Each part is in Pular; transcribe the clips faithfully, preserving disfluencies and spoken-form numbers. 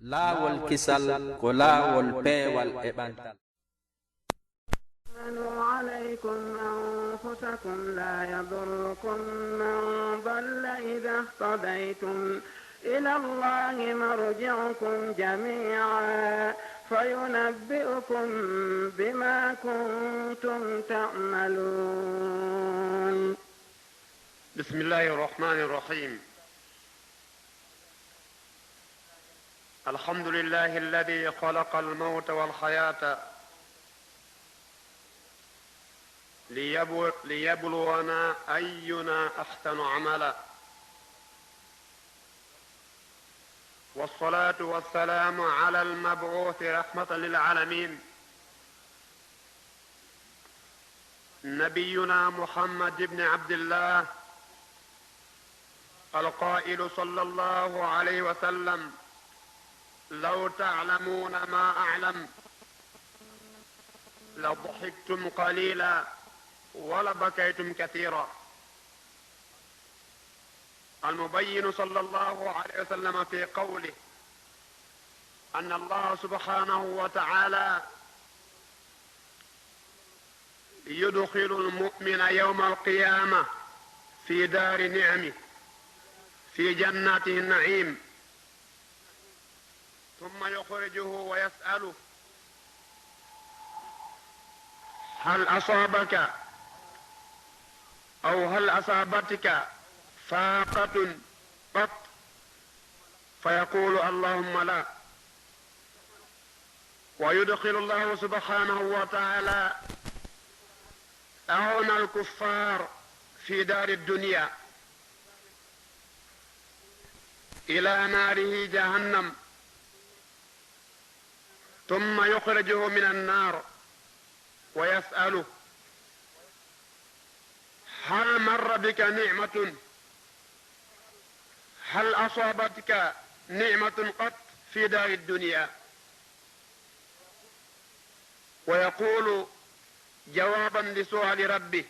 Laawol kisal ko laawol peewal e ɓantal. آمنوا عليكم أنفسكم لا يضركم من ضل إذا اهتديتم إلى الله مرجعكم جميعا فينبئكم بما كنتم تعملون. بسم الله الرحمن الرحيم. الحمد لله الذي خلق الموت والحياة ليبو-، ليبلونا أينا أحسن عملا. والصلاة والسلام على المبعوث رحمة للعالمين نبينا محمد بن عبد الله القائل صلى الله عليه وسلم: لو تعلمون ما أعلم لضحكتم قليلا ولبكيتم كثيرا. المبين صلى الله عليه وسلم في قوله أن الله سبحانه وتعالى يدخل المؤمن يوم القيامة في دار نعمه في جناته النعيم، ثم يخرجه ويسأله: هل أصابك أو هل أصابتك فاقة قط؟ فيقول: اللهم لا. ويدخل الله سبحانه وتعالى أعون الكفار في دار الدنيا إلى ناره جهنم، ثم يخرجه من النار ويسأله: هل مر بك نعمة، هل أصابتك نعمة قط في دار الدنيا؟ ويقول جوابا لسؤال ربه: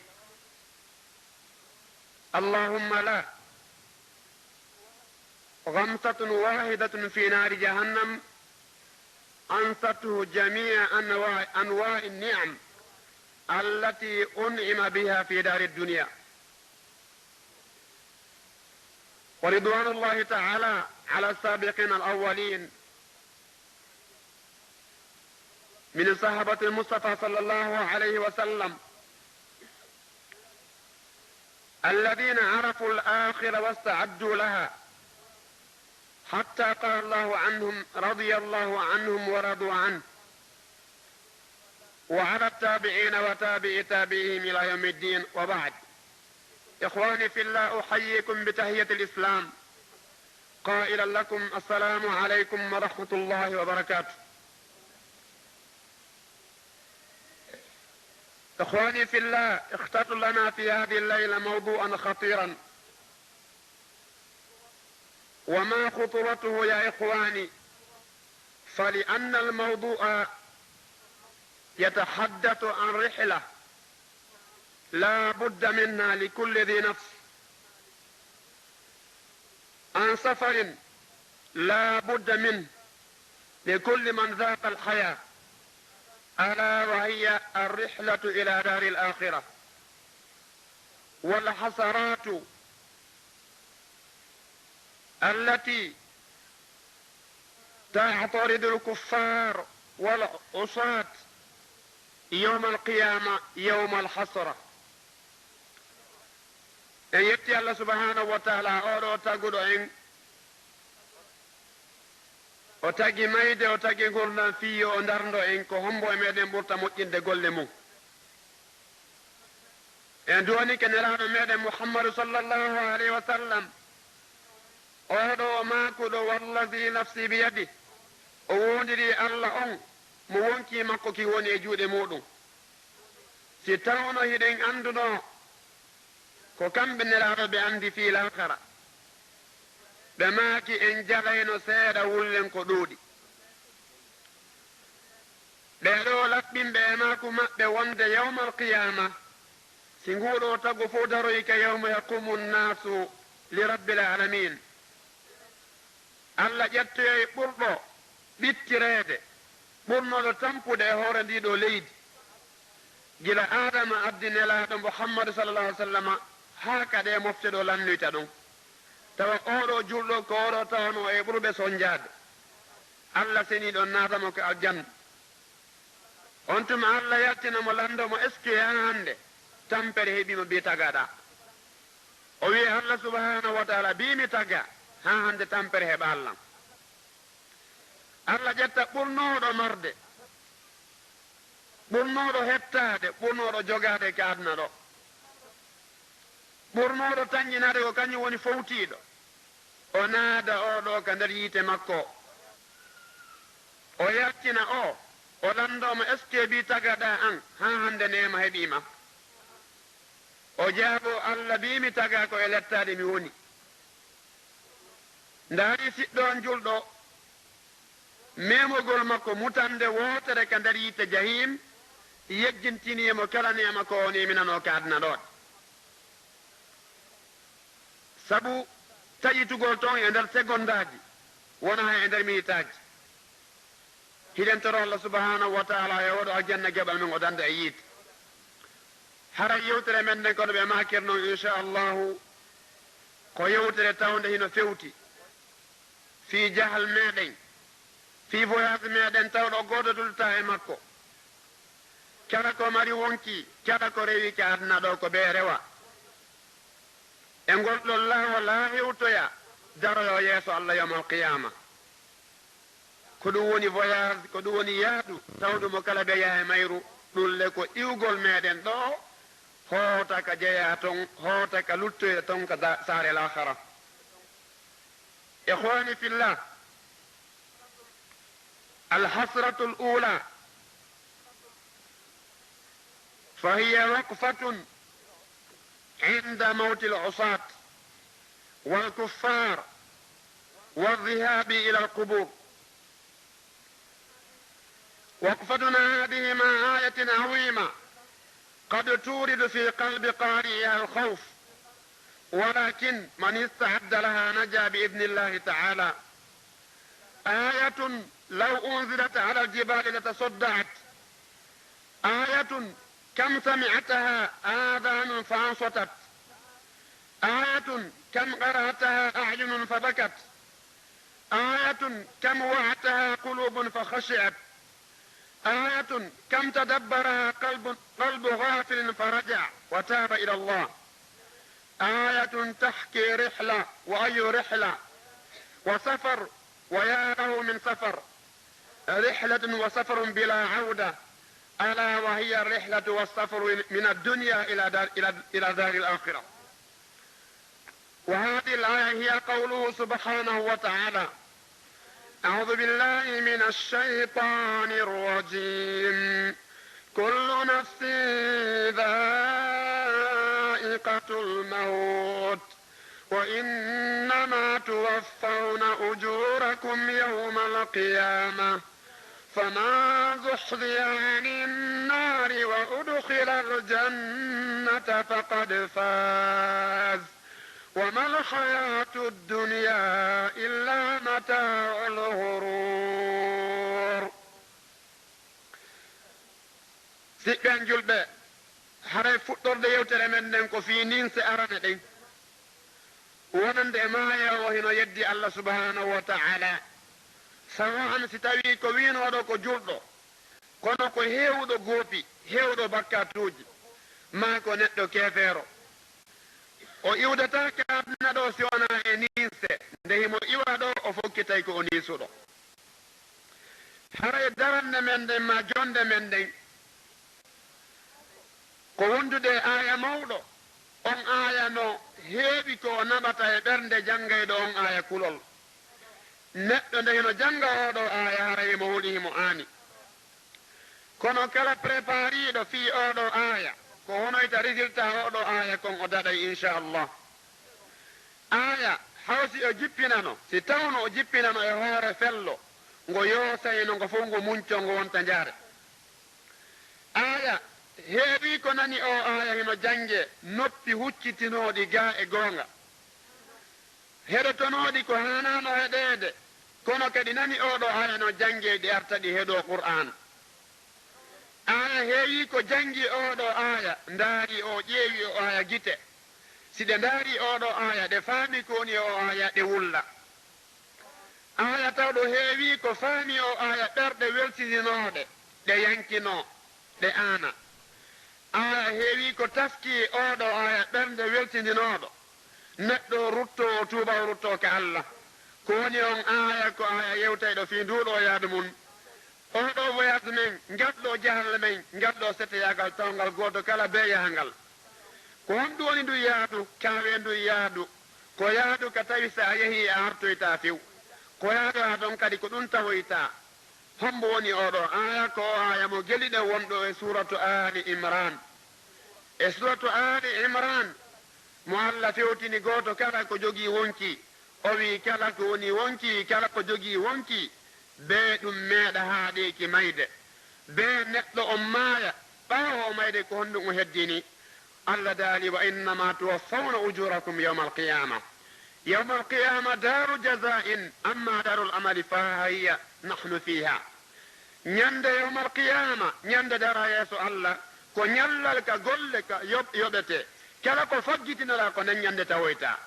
اللهم لا. غمسة واحدة في نار جهنم أنسته جميع أنواع، أنواع النعم التي أنعم بها في دار الدنيا. ورضوان الله تعالى على السابقين الأولين من صحابة المصطفى صلى الله عليه وسلم الذين عرفوا الآخرة واستعدوا لها، حتى قال الله عنهم: رضي الله عنهم ورضوا عنه، وعلى التابعين وتابع تابعيهم إلى يوم الدين، وبعد. إخواني في الله، أحييكم بتحية الإسلام، قائلا لكم: السلام عليكم ورحمة الله وبركاته. إخواني في الله، اخترت لنا في هذه الليلة موضوعا خطيرا. وما خطورته يا إخواني؟ فلأن الموضوع يتحدث عن رحلة لا بد منها لكل ذي نفس، عن سفر لا بد منه لكل من ذاق الحياة، ألا وهي الرحلة إلى دار الآخرة. والحسرات التي تعترض الكفار والعصاة يوم القيامة يوم الحسرة. En yetti Allah subhanahu wa ta'ala, oo ɗoo taguɗo en, o tagi mayde, o tagi ngurndan fii yo o ndarndo en ko hombo e meɗen ɓurta moƴƴinde golle mum. En duwanike Nelaaɗo meɗen Muhammadu sallallahu alayhi wa sallam, oo ɗoo o maakuɗo, "Wallazi nafsi biyadih," o woondirii Allah on mo wonkii makko kin woni e juuɗe muuɗum. Si tawno hiɗen anndunoo ko kamɓe Nelaaɗo ɓe anndi fii laakara, ɓe maaki en jalayno seeɗa wullen ko ɗuuɗi. Ɓee ɗoo laɓɓinɓe e maaku maɓɓe wonde yawmal qiyaama, si nguu ɗoo tagu fow daroyike yawma yaqumu nnaasu li rabbil aalamiin, Alla ƴettoyay ɓurɗo ittireede, ɓurnooɗo tampude e hoore ndii ɗoo leydi, gila Aadama addi Nelaaɗo Muhammadu, sallallaahu alayhi wa sallama, haa ka ɗee mofte ɗoo lannoyta ɗon. Tawa oo ɗoo julɗo ko oo ɗoo tawanoo e ɓurɓe sonjaade. Alla seniiɗo on naata mo ka aljanna. On tuma Alla yaltina mo, lanndoo mo: "Est-ce que haa hannde tampere heɓii ma?" Bii: "Tagaɗaa." O wi'i Alla subhaanahu wa ta'aala: "Bii mi tagaa, haa hannde tampere heɓaali lan." Alla ƴetta ɓurnooɗo marde, ɓurnooɗo hettaade, ɓurnooɗo jogaade ka aduna ɗoo, ɓurnooɗo tanƴinaade, ko kañum woni fowtiiɗo. O naada oo ɗoo ka nder yiite makko. O yaltina oo, o lanndoo mo: "Est-ce que bii tagaɗaa an? Haa hannde neema heɓii ma?" O jaaboo Alla, bii: "Mi tagaa, ko e lettaade mi woni." Ndaarii siɗɗo on julɗo, memugol makko mutannde wootere ka nder yiite Jahiim, yejjintinii mo kala neema ko o neeminanoo ka aduna ɗoo. Sabu taƴitugol ton e nder segondaaji, wonaa e nder minitaaji. Hiɗen toroo Alla subhaanahu wa ta'aala yo waɗu aljanna geɓal men, o dannda e yiite. Haray yewtere men nden, kono ɓe maakir non, insha Allahu, ko yewtere tawnde hino fewti fii jahal meɗen, fii voyage meɗen, tawɗo gooto toltaa e makko. Kala ko mari wonki, kala ko rewi ka aduna ɗoo, ko bee rewa. E ngol ɗon laawol haa hewtoya daroyoo yeeso Alla yawmal qiyaama. Ko ɗum woni voyage, ko ɗum woni yaadu, tawdu mo kala beyaa e mayru, ɗum le ko iwgol meɗen ɗoo, hoota ka jeyaa ton, hoota ka luttoyta ton ka da-, saare laakhara. Ikhwani fillah, al hasratul ula, فهي وقفة عند موت العصاة والكفار والذهاب إلى القبور. وقفتنا هذه مع آية عظيمة قد تورد في قلب قارئها الخوف، ولكن من استعد لها نجا بإذن الله تعالى. آية لو أنزلت على الجبال لتصدعت. آية كم سمعتها آذان فأنصتت. آية كم قرأتها أعين فبكت. آية كم وعتها قلوب فخشعت. آية كم تدبرها قلب، قلب غافل فرجع وتاب إلى الله. آية تحكي رحلة، وأي رحلة، وسفر، ويا له من سفر، رحلة وسفر بلا عودة، ألا وهي الرحلة والسفر من الدنيا إلى دار، إلى، إلى دار الآخرة. وهذه الآية هي قوله سبحانه وتعالى: أعوذ بالله من الشيطان الرجيم. كل نفس ذائقة الموت وإنما توفون أجوركم يوم القيامة فمن زحزح عن النار وأدخل الجنة فقد فاز وما الحياة الدنيا إلا متاع الغرور. Siɓɓe an julɓe, haray fuɗɗorde yewtere men nden ko fii ninse arane ɗen. Wonande e maayoowo hino yeddi Allah subhanahu wa ta'ala, sawa'an si tawii ko wi'unooɗo ko julɗo, kono ko heewuɗo goopi, heewuɗo bakkatuuji, maa ko neɗɗo keefeero. O iwdataa ka aduna ɗoo si wonaa e ninse, nde himo iwa ɗoo, o fokkitay ko o ninsuɗo. Haray darannde men nden maa jonnde men nden, ko wondude e aaya mawɗo. On aaya no heewi ko o naɓata e ɓernde janngayɗo on aaya kulol. Neɗɗo nde hino jannga oo ɗoo aaya, haray himo huli, himo aani. Kono kala prépariiɗo fii oo ɗoo aaya, ko honoyta résultat oo ɗoo aaya kon, o daɗay, inchallah. Aaya, haw si o jippinano, si tawno o jippinano e hoore fello, ngo yoosayno, ngo fow ngo muncoo, ngo wonta njaare. Aaya, heewii ko nani oo aaya hino janngee, noppi huccitinooɗi gaa e goonga, heɗotonooɗi ko haanaano heɗeede, Kono kadi nani oo ɗoo aaya no janngee, ɗi arta ɗi heɗoo Qur'aana. Aaya heewii ko janngi oo ɗoo aaya, ndaari o, ƴeewi oo aaya gite. Si ɗe ndaari oo ɗoo aaya, ɗe faami ko woni oo aaya, ɗe wulla. Aaya tawɗo heewii ko faami oo aaya, ɓerɗe weltindinooɗe, ɗe yankinoo, ɗe aana. Aaya heewii ko taskii oo ɗoo aaya, ɓernde weltindinooɗo, neɗɗo ruttoo, o tuuba, o ruttoo ka Alla. Ko woni on aaya? Ko aaya yewtayɗo fii nduu ɗoo yaadu mun. Oo ɗoo voyage men, ngal ɗoo jahalle men, ngal ɗoo seteyaagal tawngal gooto kala bee yahangal. Ko honɗun woni ndun yaadu? Kaa wee ndun yaadu, ko yaadu ka tawi si a yehii a artoytaa few. Ko yaadu haa ton kadi ko ɗun tawoytaa. Hombo woni oo ɗoo aaya? Ko oo aaya mo geli ɗen wonɗo e suuratu Aali Imraan. E suuratu Aali Imraan, mo Alla fewtini gooto kala ko jogii wonkii, o wi'i, kala ko woni wonkii, kala ko jogii wonkii, bee ɗun meeɗa haaɗeeki mayde. Bee neɗɗo on maaya, ɓaawo o mayde ko honɗun o heddini? Alla daali, "Wa innama tuwaffawna ujurakum yawmal qiyama." Yawmal qiyama daru jaza'in, amma darul amali fa hiya nahnu fiha. Ñande yawmal qiyama, ñande dara yeeso Alla, ko ñallal ka golle ka yoɓ-, yoɓete. Kala ko faggitinoɗaa ko nden ñande tawoyta.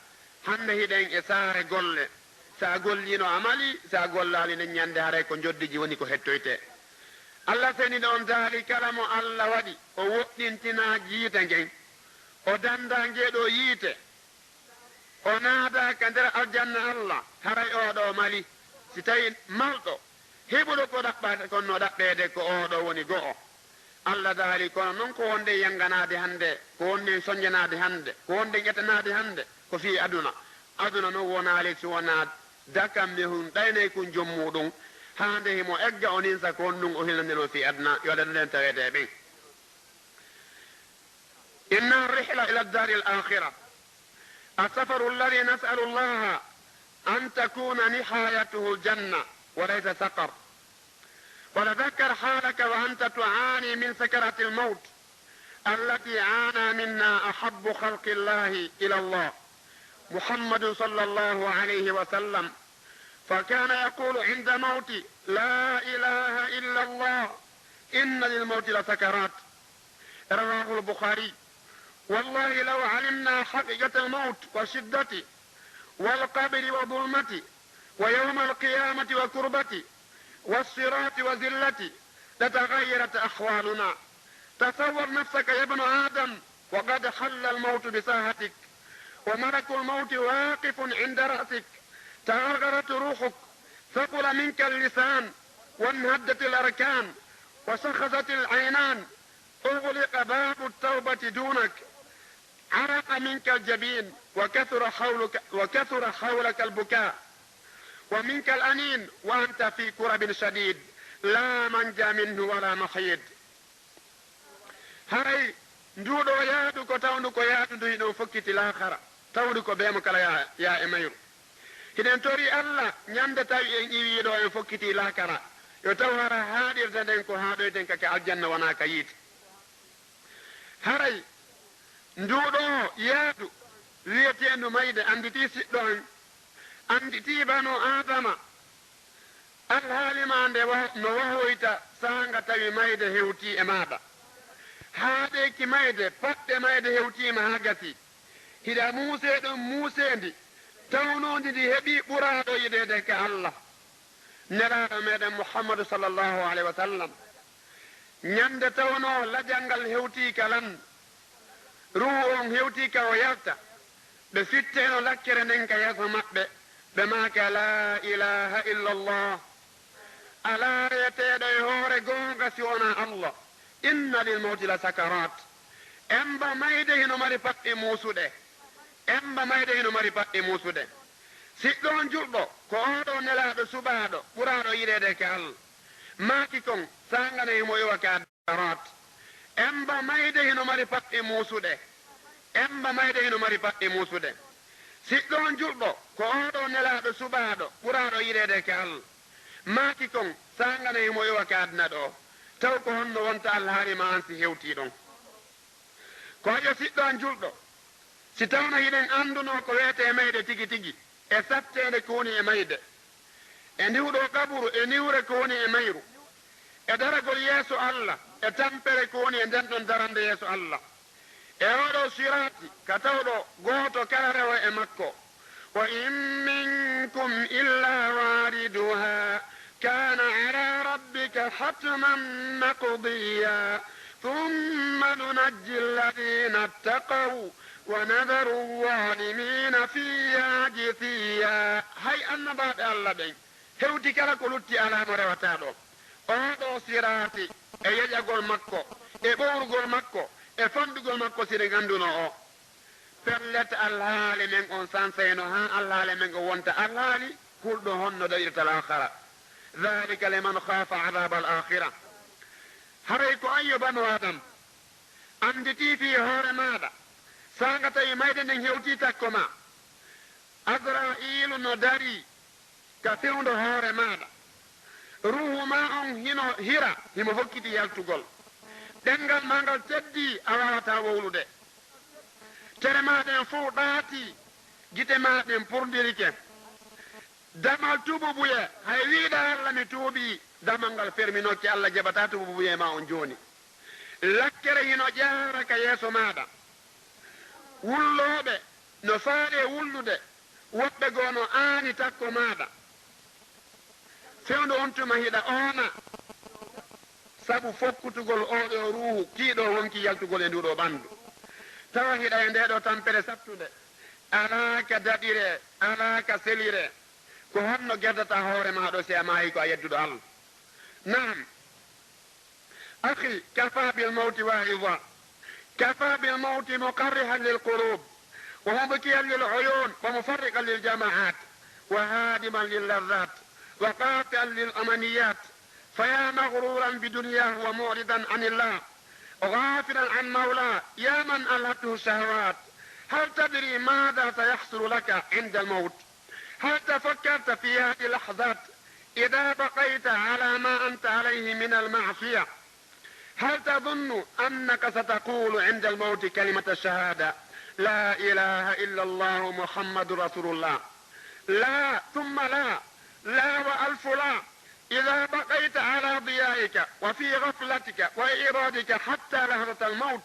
Hande hiɗen e saare golle. Sa golliino amali, sa gollaali nden ñande haray ko njoddiji woni ko hettoyte. Alla seniɗo on daali kala mo Alla waɗi, o woɗɗintinaa yiite ngen, o dandaa ngee ɗoo yiite, o naadaa ka nder aljanna Alla, haray oo ɗoo mali, si tawii malɗo, heɓuɗo ko ɗaɓɓata kon no ɗaɓɓeede, ko oo ɗoo woni go'o. Alla daali, kono non ko wonɗen yanganaade hande, ko wonɗen sonjanaade hande, ko wonɗen etanaade hande, ko fii aduna. Aduna non wonaali si wonaa dakamme hun ɗaynay kun jom muuɗum, haa nde himo egga o ninsa ko honɗun o hilnandiroo fii aduna, yo Alla ɗum en tawete e ɓen. إنها الرحلة إلى الدار الآخرة، السفر الذي نسأل الله أن تكون نهايته الجنة وليس سقر. وتذكر حالك وأنت تعاني من سكرات الموت التي عانى منها أحب خلق الله إلى الله محمد صلى الله عليه وسلم، فكان يقول عند موته: "لا إله إلا الله، إن للموت لسكرات." رواه البخاري. والله لو علمنا حقيقة الموت وشدته والقبر وظلمته ويوم القيامة وكربته والصراط وذلته لتغيرت أحوالنا. تصور نفسك يا ابن آدم وقد حل الموت بساحتك، وملك الموت واقف عند رأسك، تغرغرت روحك، ثقل منك اللسان، وانهدت الأركان، وشخصت العينان، أغلق باب التوبة دونك، عرق منك الجبين، وكثر حولك، وكثر حولك البكاء، ومنك الأنين، وأنت في كرب شديد، لا منجى منه ولا محيد. Haray nduu ɗoo yaadu ko tawndu ko yaadu ndu hiɗon fokkiti laakara, tawndu ko bee mo kala yaa, yaa e mayru. Hiɗen torii Alla, ñande tawi en iwii ɗoo en fokkitii laakara, yo taw hara haaɗirde nden ko haaɗoyten ka, ka aljanna wonaa ka yiite. Haray nduu ɗoo yaadu wi'eteendu mayde annditii siɗɗo an, annditii banu Aadama, alhaali maa nde wa-, no wahoyta saanga tawi mayde hewtii e maaɗa. Haaɗeeki mayde, paɗɗe mayde hewtiima haa gasii. Hiɗa muusee ɗon muuseendi tawnoondi ndi heɓii ɓuraaɗo yiɗeede ka Alla. Nelaaɗo meɗen Muhammadu sallallahu alayhi wa sallam, ñande tawnoo lajal ngal hewtii ka lan, ruuhu on hewtii ka o yalta, ɓe fitteeno lakkere nden ka yeeso maɓɓe, ɓe maaka, "Laa ilaaha illallah." Alaa reeteeɗo e hoore goonga si wonaa Alla. "Inna lil mawti la sakaraat." Emba mayde hino mari paɗɗe muusuɗe. Emba mayde hino mari paɗɗe muusuɗe. Siɗɗo on julɗo, ko oo ɗoo nelaaɗo suɓaaɗo, ɓuraaɗo yiɗeede ka Alla, maaki kon, saanga no himo iwa ka sakaraat. Emba mayde hino mari paɗɗe muusuɗe. Emba mayde hino mari paɗɗe muusuɗe. Siɗɗo on julɗo, ko oo ɗoo nelaaɗo suɓaaɗo, ɓuraaɗo yiɗeede ka Alla, maaki kon, saanga no himo iwa ka aduna ɗoo, taw ko honno wonta alhaali maa an si hewtii ɗon? Ko yo siɗɗo an julɗo, si tawno hiɗen anndunoo ko wi'etee mayde tigi tigi, e satteende ko woni e mayde, e ndiwɗoo qaburu, e niwre ko woni e mayru, e daragol yeeso Alla, e tampere ko woni e nden ɗon darannde yeeso Alla, e oo ɗoo siraati ka tawɗo gooto kala rewa e makko. وإن منكم إلا واردها كان على ربك حتما مقضيا ثم ننجي الذين اتقوا ونذر الظالمين فيها جثيا. Hay annabaaɓe Alla ɓen, hewti kala ko lutti alaa mo rewataa ɗon. Oo ɗoo siraati e yeƴagol makko, e ɓowrugol makko, e fanɗugol makko si ɗen anndunoo o. Pellet, alhaali men on sansayno haa alhaali men on wonta alhaali hulɗo honno daɗirta laakhara. ذلك لمن خاف عذاب الآخرة. Haray ko an yo banu Aadam, annditii fii hoore maaɗa, saanga tawi mayde nden hewtii takko maa. Azra'iilu no darii ka fewndo hoore maaɗa. Ruuhu maa on hino hira, himo fokkiti yaltugol. Ɗenngal maa ngal teddii, a waawataa wowlude. Tere maa ɗen fow ɗaatii, gite maa ɗen purdirike. Damal tuubuubuyee, hay wi'uɗaa Alla mi tuubii, damal ngal ferminoke, Alla jaɓataa tuubuubuyee maa on jooni. Lakkere hino jaara ka yeeso maaɗa. Wullooɓe no faalii wullude, woɓɓe goo no aani takko maaɗa. Fewndo on tuma hiɗa oona sabu fokkutugol oo ɗoo ruuhu kiiɗo wonki yaltugol e nduu ɗoo ɓanndu. Tawa hiɗa e ndee ɗoo tampere sattunde, alaa ka daɗiree, alaa ka seliree. Ko honno gerdataa hoore maa ɗoo si a maayii ko a yedduɗo Alla? Naam. أخي، كفى بالموت واعظا، كفى بالموت مقرحا للقلوب، ومبكيا للعيون، ومفرقا للجماعات، وهادما للذات، وقاطعا للأمنيات، فيا مغرورا بدنياه ومعرضا عن الله، غافلا عن مولاه، يا من ألهته الشهوات، هل تدري ماذا سيحصل لك عند الموت؟ هل تفكرت في هذه اللحظات إذا بقيت على ما أنت عليه من المعصية؟ هل تظن أنك ستقول عند الموت كلمة الشهادة: لا إله إلا الله محمد رسول الله؟ لا ثم لا، لا وألف لا. إذا بقيت على ضيائك وفي غفلتك وإعراضك حتى لحظة الموت،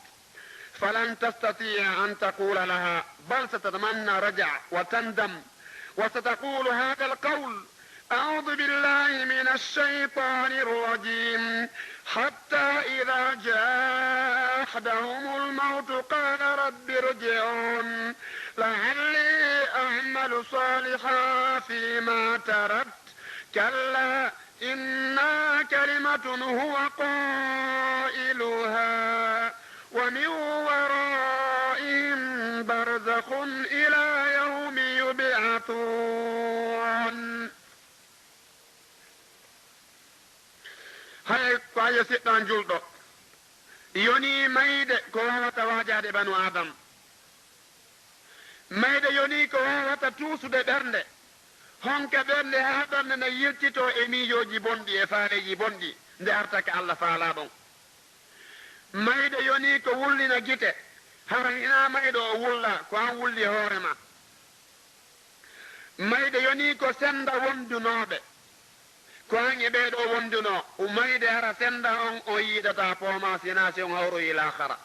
فلن تستطيع أن تقول لها، بل ستتمنى رجع وتندم، وستقول هذا القول: أعوذ بالله من الشيطان الرجيم. حتى إذا جاء أحدهم الموت قال رب ارجعون لعلي أعمل صالحا فيما تركت. كلا إنها كلمة هو قائلها ومن ورائهم برزخ إلى يوم يبعثون. Hay ko an yo siɗɗo an julɗo, yonii mayde ko waawata waajaade banu Aadam. Mayde yonii ko waawata tuusude ɓernde. Honka ɓernde haa ɓernde na yiltitoo e miijooji bonɗi e faaleeji bonɗi nde arta ka Alla faalaa ɗon. Mayde yonii ko wullina gite, hara hinaa mayɗo o wulla, ko an wulli hoore maa. Mayde yonii ko sennda wondunooɓe, ko an e ɓee ɗoo wondunoo, mayde hara sennda on, on yiidataa poomaa sinaa si on hawroyii laakhara.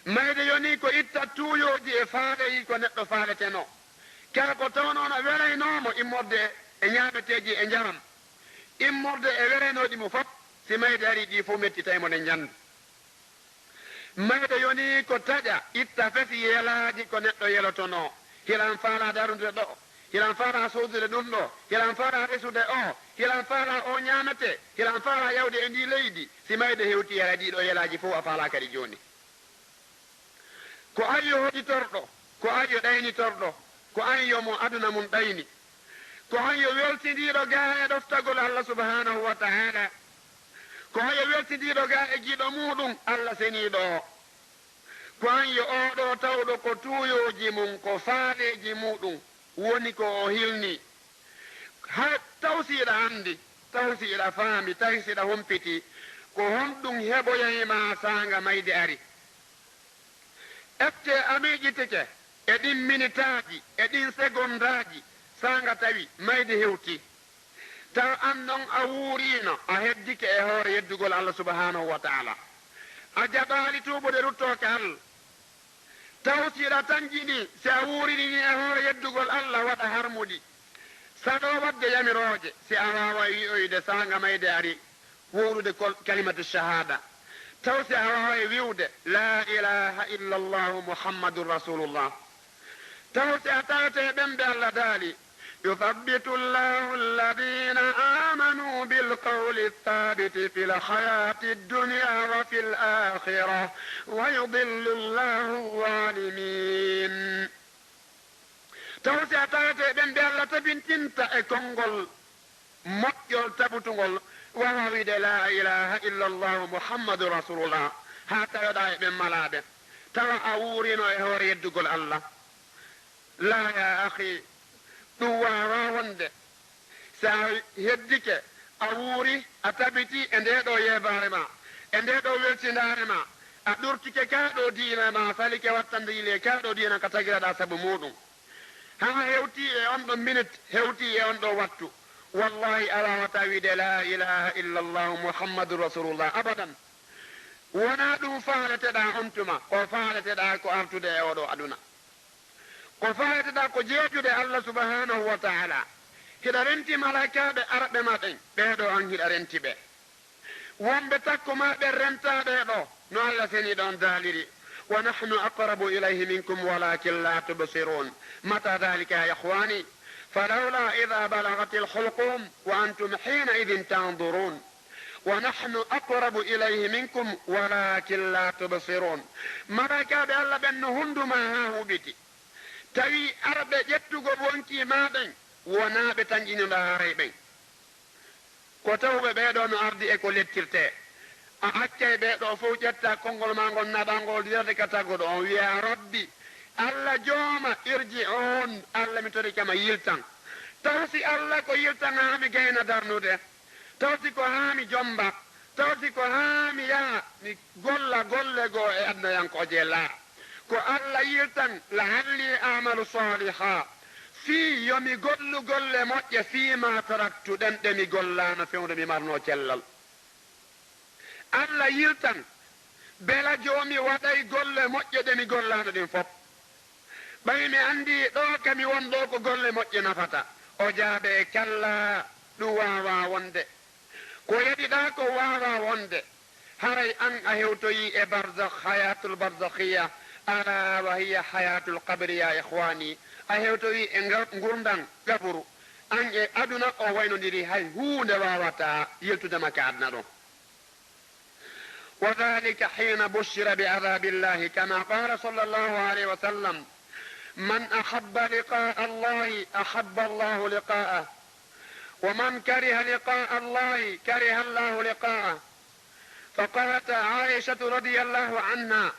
Mayde yonii ko itta tuuyooji e faaleeji ko neɗɗo faaletenoo. Kala ko tawnoo no welaynoo mo immorde e ñaameteeji e njaram, immorde e welaynooɗi mo fof, si mayde arii ɗii fof mettitay mo nden ñannde. Mayde yonii ko taƴa, itta fesi yelaaji ko neɗɗo yelotonoo. Hilan faalaa darude ɗoo, hilan faalaa soodude ɗun ɗoo, hilan faalaa resude oo, hilan faalaa oo ñaametee, hilan faalaa yawde e ndii leydi. Si mayde hewtii, haray ɗii ɗoo yelaaji fow a faalaaka ɗi jooni. Ko an yo hoditorɗo, ko an yo ɗaynitorɗo, ko an yo mo aduna mun ɗayni. Ko an yo welsindiiɗo gaa e ɗoftagol Alla subhaanahu wa ta'aala. Ko an yo welsindiiɗo gaa e giɗo muuɗum Alla seniiɗo o. Ko an yo oo ɗoo tawɗo ko tuuyooji mun, ko faaleeji muuɗum woni ko o hilni. Hay taw si hiɗa anndi, taw si hiɗa faami, tawi si hiɗa humpitii, ko honɗum heɓoyay maa saanga mayde ari? Est-ce que a miijitike e ɗin minitaaji, e ɗin segondaaji, Saanga tawi mayde hewtii, taw an non a wuuriino, a heddike e hoore yeddugol Allah subhanahu wa ta'ala, a jaɓaali tuubude ruttoo ka Allah, taw si hiɗa tanƴinii, si a wuurinii e hoore yeddugol Allah, waɗa harmuɗi, saɗoo waɗde yamirooje, si a waaway wi'oyde saanga mayde arii, wuurude kol-, kalimatu shahaada. Taw si a waaway wi'ude, "Laa ilaaha illa Allaahu Muhammadun Rasuulullah." Taw si a tawete e ɓen ɓe Allah daali, "يثبت الله الذين آمنوا بالقول الثابت في الحياة الدنيا وفي الآخرة ويضل الله الظالمين." Taw si a tawete e ɓen ɓe Allah tabintinta e konngol moƴƴol tabutungol, waawaa wi'ude, "Laa ilaaha illa Allaahu Muhammadun Rasuulullah," haa taweɗaa e ɓen malaaɓe, tawa a wuuriino e hoore yeddugol Allah. Laa, yaa akhii, ɗum waawaa wonde. Si a heddike, a wuuri, a tabitii e ndee ɗoo yeebaare maa, e ndee ɗoo welsindaare maa, a ɗurtike kaa ɗoo diina maa, a salike wattande yile kaa ɗoo diina ka tagiraɗaa sabu muuɗum. Haa hewtii e on ɗon minit, hewtii e on ɗon wattu. Wallaahi, a waawataa wi'ude, "Laa ilaaha illa Allaahu Muhammadun Rasuulullah," abadan. Wonaa ɗum faaleteɗaa on tuma, ko faaleteɗaa ko artude e oo ɗoo aduna. Ko faaleteɗaa ko jeejude Allah subhanahu wa ta'ala. Hiɗa renti malaykaaɓe arɓe ma ɓen, ɓee ɗoo an hiɗa renti ɓe. Wonɓe takko maa ɓen rentaaɓe e ɗoo, no Allah seniiɗo on daaliri, "ونحن أقرب إليه منكم ولكن لا تبصرون." متى ذلك يا إخواني؟ فلولا إذا بلغت الحلقوم وأنتم حينئذ تنظرون. "ونحن أقرب إليه منكم ولكن لا تبصرون." Malaykaaɓe Allah ɓen no hundu maa haa huɓiti. Tawi arɓe ƴettugol wonkii maa ɓen, wonaa ɓe tanƴinunɗaa haray ɓen. Ko tawuɓe ɓee ɗoo no ardi e ko lettirtee. A accay ɓee ɗoo fow, ƴetta konngol maa ngol, naɓaa ngol direct ka taguɗo on, wi'aa, "Rabbi, Allah Jooma, irji'uun, Allah mi torike ma, yiltan." Taw si Allah ko yiltan haa mi gayna darnude? Taw si ko haa mi jomba? Taw si ko haa mi yaha mi golla golle goo e addunayankooje? Laa. Ko Allah yiltan, "لعلي أعمل صالحا." Fii yo mi gollu golle moƴƴe, "فيما تركت", ɗen ɗe mi gollaano fewndo mi marnoo cellal. Allah yiltan, bela joo mi waɗay golle moƴƴe ɗe mi gollaano ɗin fow. Ɓay mi anndii ɗoo ka mi won ɗoo ko golle moƴƴe nafata. O jaabee, "Kallaa, ɗum waawaa wonde. Ko yeɗiɗaa ko waawaa wonde." Haray an a hewtoyii e barzakh, hayaatul barzakhiyya, alaa wa hiya hayaatul qabri, yaa ikhwaani. A hewtoyii e ngal-, ngurndan qaburu. An e aduna o waynondiri, hay huunde waawataa yiltude ma ka aduna ɗoo. وذلك حين بشر بعذاب الله، كما قال صلى الله عليه وسلم: "من أحب لقاء الله أحب الله لقاءه، ومن كره لقاء الله كره الله لقاءه". فقالت عائشة رضي الله عنها: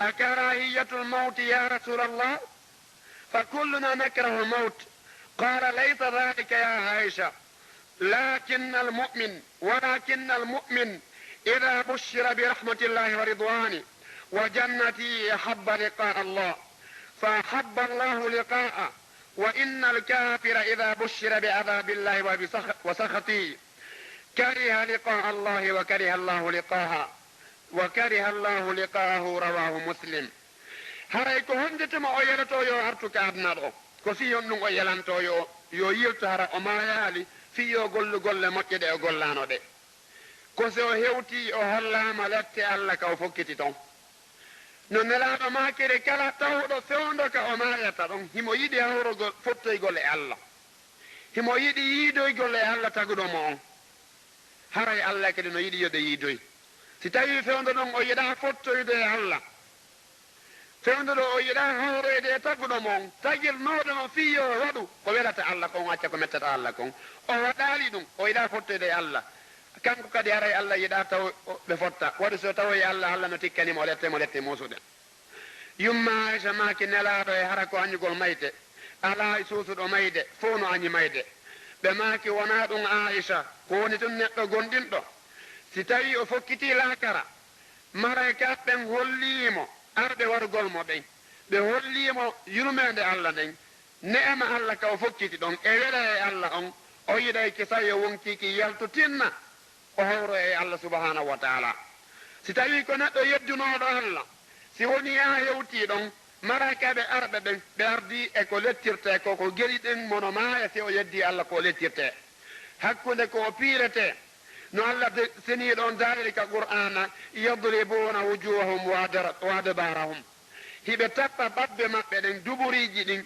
"أكراهية الموت يا رسول الله؟" فكلنا نكره الموت. قال: "ليس ذلك يا عائشة، لكن المؤمن، ولكن المؤمن إذا بشر برحمة الله ورضوانه وجنته أحب لقاء الله، فأحب الله لقاءه، وإن الكافر إذا بشر بعذاب الله وبسخ-، وسخطه كره لقاء الله وكره الله لقاءه، وكره الله لقاءه." رواه مسلم. Haray ko honde tuma o yelotoo yo artu ka aduna ɗoo? Ko fii on ɗum o yelantoo yo, yo yiltu hara o maayaali, fii yo gollu golle moƴƴe ɗe o gollaano ɗe. Ko si o hewtii o hollaama lette Alla ka o fokkiti ton. No Nelaaɗo maakiri, kala tawɗo fewndo ka o maayata ɗon, himo yiɗi hawrugol, fottoygol e Alla. Himo yiɗi yiidoygol e Alla taguɗo mo on. Haray Alla kadi no yiɗi yo ɓe yiidoy. Si tawii fewndo ɗon o yiɗaa fottoyde e Alla, fewndo ɗo o yiɗaa hawroyde e taguɗo mo on, tagirnooɗo mo fii yo o waɗu ko welata Alla kon, o acca ko mettata Alla kon, o waɗaali ɗum, o yiɗaa fottoyde e Alla, kanko kadi haray Alla yiɗaa taw ɓe fotta. Waɗi so tawoyi Alla, Alla no tikkani mo lette, mo lette muusuɗe. Yumma Aisha maaki, Nelaaɗo e hara ko añugol mayde, alaa e suusuɗo mayde, fow no añi mayde. Ɓe maaki, wonaa ɗum Aisha, ko woni tun neɗɗo gomɗinɗo? Si tawii o fokkitii laakara, malaykaaɓe ɓen hollii mo arɓe warugol mo ɓen, ɓe hollii mo yurmeende Alla nden, Ne'ama Alla ka o fokkiti ɗon, e wela e Alla on, o yiɗay kisan yo wonkii kin yaltu tinna, o hawro e Alla subhaanahu wa ta'aalaa. Si tawii ko neɗɗo yeddunooɗo Alla, si wonii a hewtii ɗon, malaa'ikaaɓe arɓe ɓen, ɓe ardii e ko lettirtee ko, ko geli ɗen mono maaya si o yeddii Alla ko o lettirtee. Hakkunde ko o piiretee, no Alla de-, senii ɗon daaliri ka Qur'aana, "يضربون وجوههم وأدر-، وأدبارهم." Hiɓe tappa ɓabbe maɓɓe ɗen, duburiiji ɗin,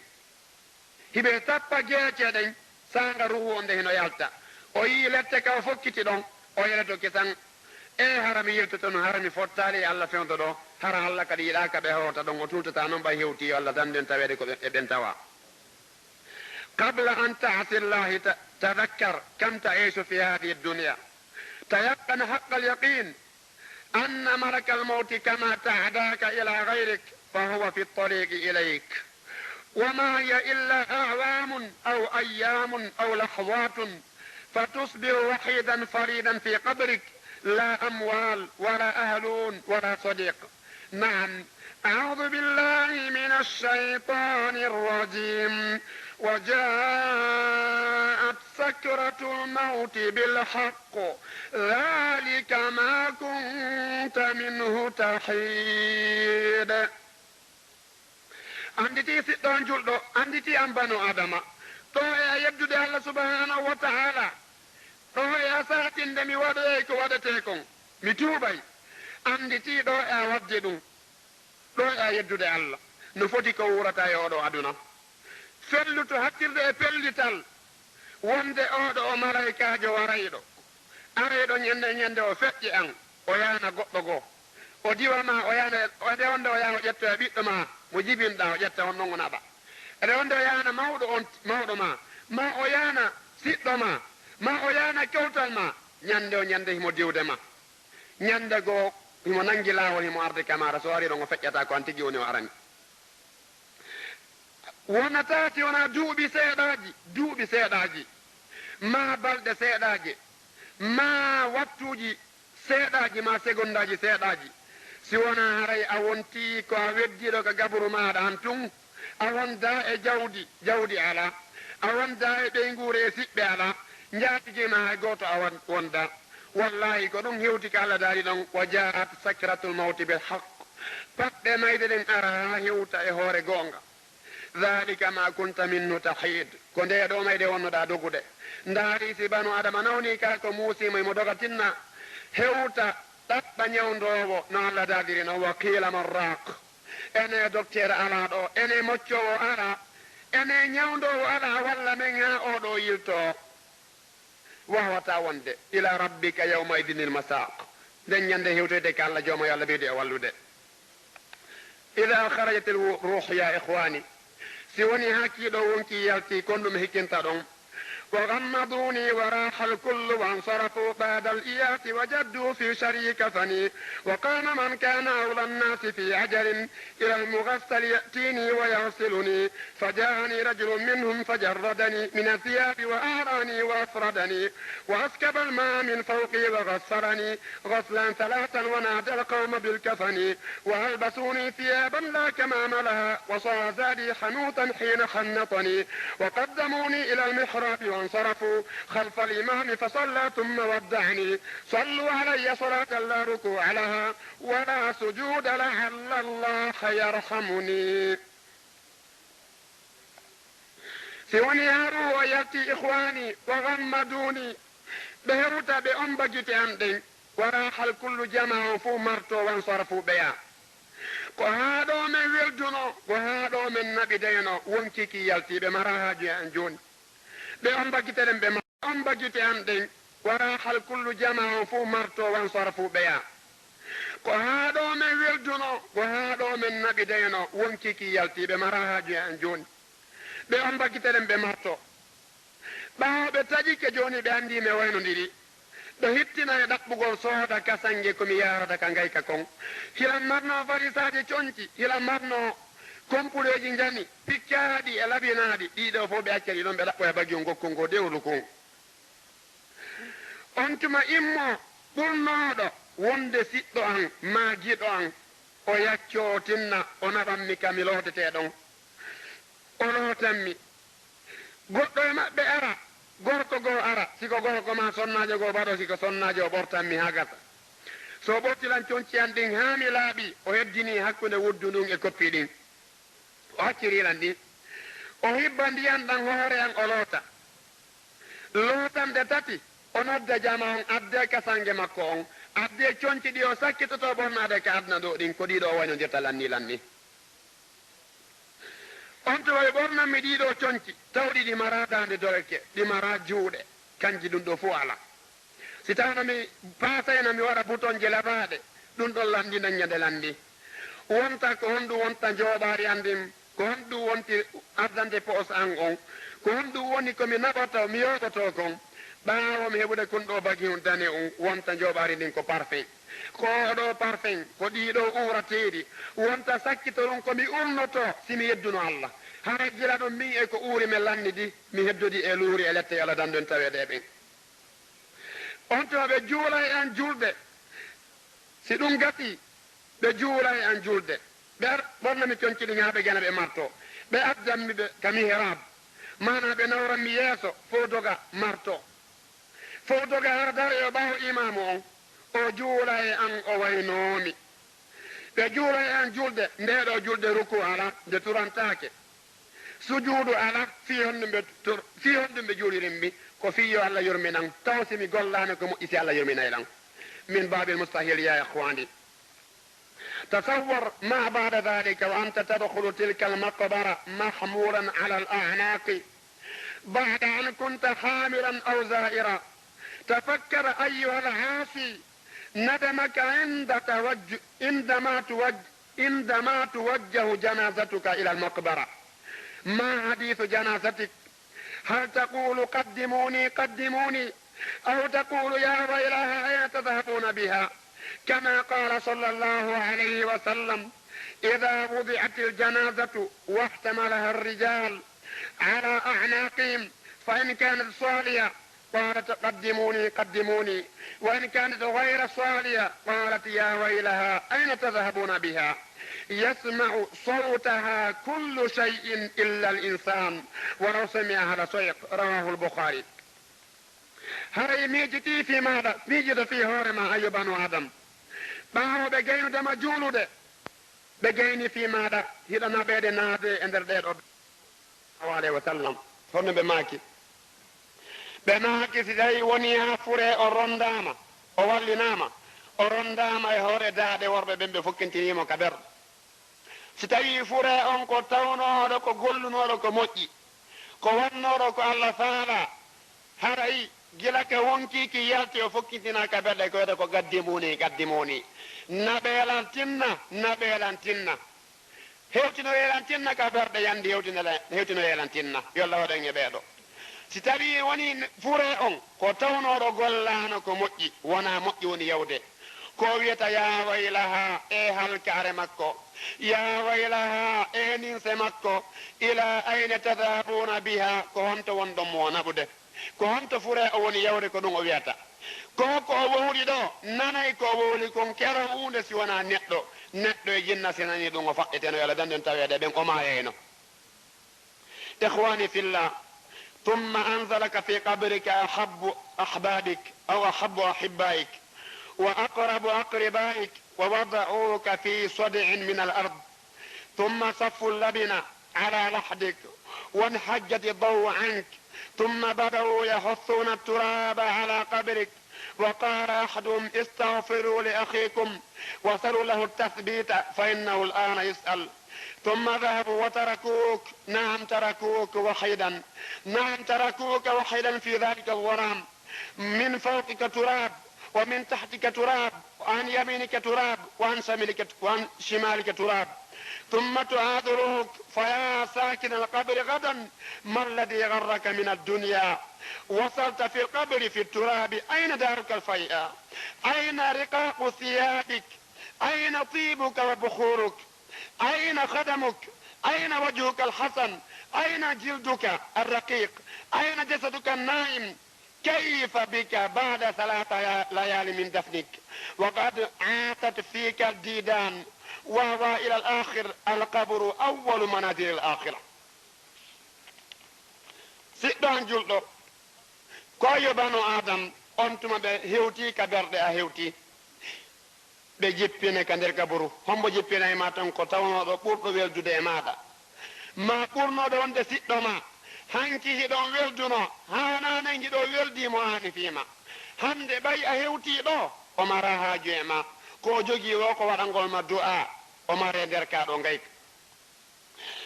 hiɓe tappa geece ɗen, saanga ruuhu on nde hino yalta. O yi'i lette ka o fokkiti ɗon, o yeloto kisan. E hara mi yiltoto no, hara mi fottaali e Alla fewndo ɗoo, hara Alla kadi yiɗaaka ɓe hawrata ɗon, o tuutataa non ɓay hewtii yo Alla dandu en taweede ko ɓe, e ɓen tawaa. قبل أن تعصي الله ت-، تذكر كم تعيش في هذه الدنيا. تيقن حق اليقين أن ملك الموت كما تعداك إلى غيرك فهو في الطريق إليك. وما هي إلا أعوام أو أيام أو لحظات فتصبح وحيدا فريدا في قبرك، لا أموال ولا أهلون ولا صديق. نعم، أعوذ بالله من الشيطان الرجيم. وجاءت سكرة الموت بالحق، ذلك ما كنت منه تحيد. Annditi siɗɗo an julɗo, annditi an banu Adama, ɗoo e a yeddude Alla subhaanahu wa ta'aalaa, ɗoo e a saatinde mi waɗoyay ko waɗetee kon, mi tuubay. Annditi ɗoo e a waɗde ɗun, ɗoo e a yeddude Alla, no foti ko wuurata e oo ɗoo aduna. Felluto hattirde e pellital, wonde oo ɗoo o malaykaajo warayɗo, arayɗo ñande, ñande o feƴƴe an, o yaana goɗɗo goo. O diwa ma, o yaana, o, ede wonde o yaha o ƴettoya ɓiɗɗo ma mo jibinɗaa, o ƴetta on non o naɓa. Ede wonde o yaana mawɗo on, mawɗo ma, maa o yaana siɗɗo ma, maa o yaana kewtal ma, ñande o ñande himo diwde ma. Ñande goo himo nangi laawol, himo arde ka maaɗa, so arii ɗon o feƴƴataa ko an tigi woni o arani. Wonataa si wonaa duuɓi seeɗaaji, duuɓi seeɗaaji, maa balɗe seeɗaaje, maa wattuuji seeɗaaji, maa segondaaji seeɗaaji, si wonaa haray a wontii ko a weddiiɗo ka gaburu maaɗa han tun, a wondaa e jawdi, jawdi alaa, a wondaa e ɓeynguure e siɓɓe alaa, njaatigii maa hay gooto a won-, wondaa. Wallaahi, ko ɗun hewti ka Alla daali ɗon, "وجاءت سكرة الموت بالحق." Paɓɓe mayde ɗen ara haa hewta e hoore goonga. "ذلك ما كنت منه تحيد." Ko ndee ɗoo mayde wonnoɗaa dogude. Ndaarii si banu Aadama nawnii ka ko muusii mo, himo doga tinna, hewta ɗaɓɓa ñawndoowo no Alla daaliri non, "وقيل من راق." Enee dokteer alaa ɗoo, enee moccoowo alaa, enee ñawndoowo alaa, walla men haa oo ɗoo yiltoo. Waawataa wonde. "إلى ربك يومئذ المساق." Nden ñande hewtoyte ka Alla Jooma, yo Alla ɓeydu e wallude. "إذا خرجت الروح يا إخواني." Si woni haa kii ɗoo wonkii yaltii, kon ɗum hikkinta ɗon. "وغمضوني وراح الكل وانصرفوا بعد الإياس وجدوا في شري كفني. وقام من كان أولى الناس في عجل إلى المغسل يأتيني ويغسلني. فجاءني رجل منهم فجردني من الثياب وأعراني وأفردني وأسكب الماء من فوقي وغسلني غسلا ثلاثا ونادى القوم بالكفن وألبسوني ثيابا لا كمام لها وصار زادي حنوطا حين حنطني وقدموني إلى المحراب وانصرفوا خلف الإمام فصلى ثم ودعني. صلوا علي صلاة لا ركوع لها ولا سجود لعل الله يرحمني." Si woni haa ruuhu o yalti, ikhwaani, wa ghammaduuni, ɓe hewta, ɓe omba gite an ɗen, wa raahal kullu, jamaa on fow marto, wansarafu, ɓe yaa. Ko haa ɗoo men weldunoo, ko haa ɗoo men naɓidayno, wonkii ki yalti, ɓe maraa haaju e an jooni. Ɓe omba gite ɗen, ɓe ma-, omba gite an ɗen, wa raahal kullu, jamaa on fow marto, wansarafu, ɓe yaa. Ko haa ɗoo men weldunoo, ko haa ɗoo men naɓidayno, wonkii ki yalti, ɓe maraa haaju e an jooni. Ɓe omba gite ɗen, ɓe marto. Ɓaawo ɓe taƴike jooni, ɓe anndii men waynondiri. Ɓe hittina e ɗaɓɓugol sooda kasange ko mi yaarata ka ngayka kon. Hilan marnoo farisaaje conci, hilan marnoo kompuleeji njani, piccaaɗi e labinaaɗi, ɗii ɗoo fow ɓe acca ɗi ɗon, ɓe ɗaɓɓoya bagi on gokkol ngoo dewlu kun. On tuma immoo ɓurnooɗo wonde siɗɗo an maa giɗo an, o yaccoo, o tinna, o naɓan mi ka mi lootetee ɗon. O lootan mi, Goɗɗo e maɓɓe ara, gorko goo ara, si ko gorko maa sonnaajo goo baɗo, si ko sonnaajo o ɓortan mi haa gasa. So o ɓorti lan conci an ɗin haa mi laaɓi, o heddinii hakkunde wuddu ndun e koppi ɗin. O acciri lan ɗin. O hibba ndiyan ɗan hoore an, o loota. Lootande tati, o nodda jamaa on, addee ka sange makko on, addee conci ɗi o sakkitotoo ɓornaade ka aduna ɗoo ɗin, ko ɗii ɗoo o waynondirta lan nii lan nii. On tuma ɓe ɓornan mi ɗii ɗoo conci, tawɗi ɗi maraa daande dorke, ɗi maraa juuɗe, kanji ɗun ɗoo fow alaa. Si tawno mi paasayno mi waɗa butonje labaaɗe, ɗun ɗon lanndinay ñande lanndi. Wonta ko honɗun wonta njooɓaari an ndin? Ko honɗun wonti ardante poos an on? Ko honɗun woni ko mi naɓotoo, mi yooɓotoo kon? Ɓaawo mi heɓude kun ɗoo bagi on dane on, wonta njooɓaari ndin ko parfum. Ko oo ɗoo parfum, ko ɗii ɗoo uurateeɗi, wonta sakkitorun ko mi urnotoo si mi yedduno Alla. Hara gila ɗun min e ko uuri men lannidi, mi heddodii e luuri e lette yo Alla dandu en taweede e ɓen. On tuma ɓe juula e an julde. Si ɗun gasii, ɓe juula e an julde. Ɓe ar-, ɓorna mi conci ɗin haa ɓe gena ɓe martoo. Ɓe addan mi ɓe ka mihrab. Maanaa ɓe nawran mi yeeso, fow doga martoo. Fow doga hara dara e ɓaawo imaamu on. O juula e an, o waynoo mi. Ɓe juula e an julde, ndee ɗoo julde rukuu alaa, nde turantaake. Sujuudu alaa, fii honɗun ɓe tur-, fii honɗun ɓe juulirin mi? Ko fii yo Alla yurminan. Taw si mi gollaano ko moƴƴi, si Alla yurminay lan. من باب المستحيل يا إخواني. تصور ما بعد ذلك وأنت تدخل تلك المقبرة محمولا على الأعناق بعد أن كنت حاملا أو زائرا. تفكر أيها العاصي ندمك عند توج-، عندما توج-، عندما توجه جنازتك إلى المقبرة. ما حديث جنازتك؟ هل تقول: "قدموني، قدموني"، أو تقول: "يا ويلها، أين تذهبون بها؟" كما قال صلى الله عليه وسلم: "إذا وضعت الجنازة واحتملها الرجال على أعناقهم، فإن كانت صالية، قالت: 'قدموني، قدموني.' وإن كانت غير صالية، قالت: 'يا ويلها، أين تذهبون بها؟'" يسمع صوتها كل شيء إلا الإنسان، ولو سمعها لصعق. رواه البخاري. Haray miijitii fii maaɗa, miijito fii hoore maa, ayo banu Aadama. Ɓaawo ɓe gaynude ma juulude, ɓe gayni fii maaɗa, hiɗa naɓeede naatde e nder ɗee ɗoo. Sallallahu alayhi wa sallam. Honno ɓe maaki? Ɓe maaki, si tawii wonii haa furee on ronndaama, o wallinaama, o ronndaama e hoore daaɗe worɓe ɓen, ɓe fokkintinii mo ka ɓerɗe. Si tawii furee on ko tawnooɗo, ko gollunooɗo ko moƴƴi, ko wonnooɗo ko Alla faalaa, haray gila ka wonkii ki yalti, o fokkintinaa ka ɓerɗe, ko wiyata ko: "Qaddimuunii, qaddimuunii." Naɓee lan tinna, naɓee lan tinna. Hewtinoyee lan tinna ka ɓerɗe, yandi hewtinoyee lan, hewtinoyee lan tinna. Yo Alla waɗu en e ɓee ɗoo. Si tawii wonii furee on ko tawnooɗo gollaano ko moƴƴi, wonaa moƴƴi woni yawde, ko o wiyata: "Yaa waylahaa, ee halkaare makko, yaa waylahaa, ee ninse makko, ilaa ayna tadhabuuna bihaa, ko honto wonɗon mo o naɓude?" Ko honto furee o woni yawde, ko ɗun o wiyata. Ko ko o wowli ɗoo, nanay ko o wowli kon kero huunde si wonaa neɗɗo. Neɗɗo e jinna si nanii ɗun o faɗɗiteno, yo Alla dandu en taweede e ɓen, o maayayno. إخواني في الله، ثم أنزلك في قبرك أحب أحبابك أو أحب أحبائك وأقرب أقربائك ووضعوك في صدع من الأرض، ثم صفوا اللبن على لحدك وانحجت الضوء عنك، ثم بدأوا يحثون التراب على قبرك، وقال أحدهم: "استغفروا لأخيكم وسلوا له التثبيت فإنه الآن يسأل." ثم ذهبوا وتركوك، نعم، تركوك وحيدا، نعم، تركوك وحيدا في ذلك الظلام، من فوقك تراب، ومن تحتك تراب، وعن يمينك تراب، وعن شمالك، وعن شمالك تراب، ثم تعاد روحك. فيا ساكن القبر غدا، ما الذي غرك من الدنيا؟ وصلت في القبر في التراب، أين دارك الفيئة؟ أين رقاق ثيابك؟ أين طيبك وبخورك؟ أين خدمك؟ أين وجهك الحسن؟ أين جلدك الرقيق؟ أين جسدك الناعم؟ كيف بك بعد ثلاث ليال من دفنك وقد عاثت فيك الديدان؟ وهو إلى الآخر القبر أول منازل الآخرة. Siɗɗo an julɗo, ko yo banu Aadam, on tuma ɓe hewtii ka berɗe a hewtii. Ɓe jippine ka nder gaburu. Hombo jippinay ma ton? Ko tawnooɗo ɓurɗo weldude e maaɗa. Ma ɓurnooɗo wonde siɗɗo ma. Hanki hiɗon welduno, haanaanen hiɗo weldii mo aani fii ma. Hande ɓay a hewtii ɗoo, o maraa haaju e ma. Ko o jogii woo ko waɗangol ma du'aa, o maree nder kaa ɗoo ngayka.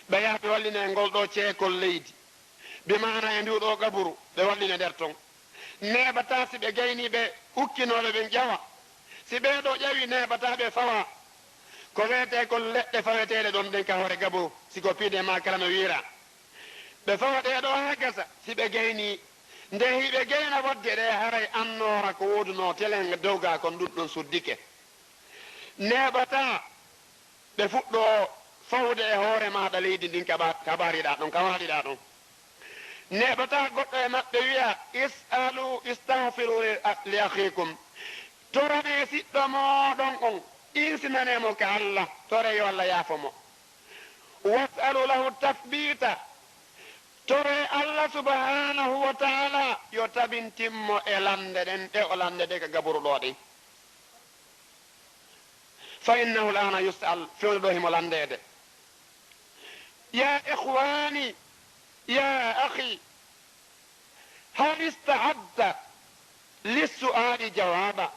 Ɓe yaha ɓe wallina e ngol ɗoo ceekol leydi, bi maana e nduu ɗoo gaburu, ɓe wallina nder ton. Neeɓataa si ɓe gaynii ɓe ukkinooɓe ɓen ƴawa. Si ɓee ɗoo ƴawii, neeɓataa ɓe fawa. Ko wi'etee kon leɗɗe faweteeɗe ɗon ɗen ka hoore gaburu, si ko piide maa kala no wiira. Ɓe fawa ɗee ɗoo haa gasa, si ɓe gaynii, nde hiɓe gayna waɗde ɗee, haray annoora ko woodunoo telen dowgaa kon ɗun ɗon suddike. Neeɓataa ɓe fuɗɗoo fawde e hoore maaɗa leydi ndin ka ɓa-, ka ɓaariɗaa ɗon, ka waaliɗaa ɗon. Neeɓataa goɗɗo e maɓɓe wi'a, "Is'alu, istahfiru li, li akhikum." Toranee siɗɗo mooɗon on, insinanee mo ka Allah, toree yo Allah yaafo mo. "Was'alu lahu tathbita." Toree Allah subhanahu wa ta'ala yo tabintin mo e lande ɗen, ɗe o lande ɗe ka gaburu ɗoo ɗen. "Fa innahu al'ana yus'al", fewndo ɗoo himo landeede. Ya ikhwani, ya akhi, hal ista'adda lissu'ali jawaba,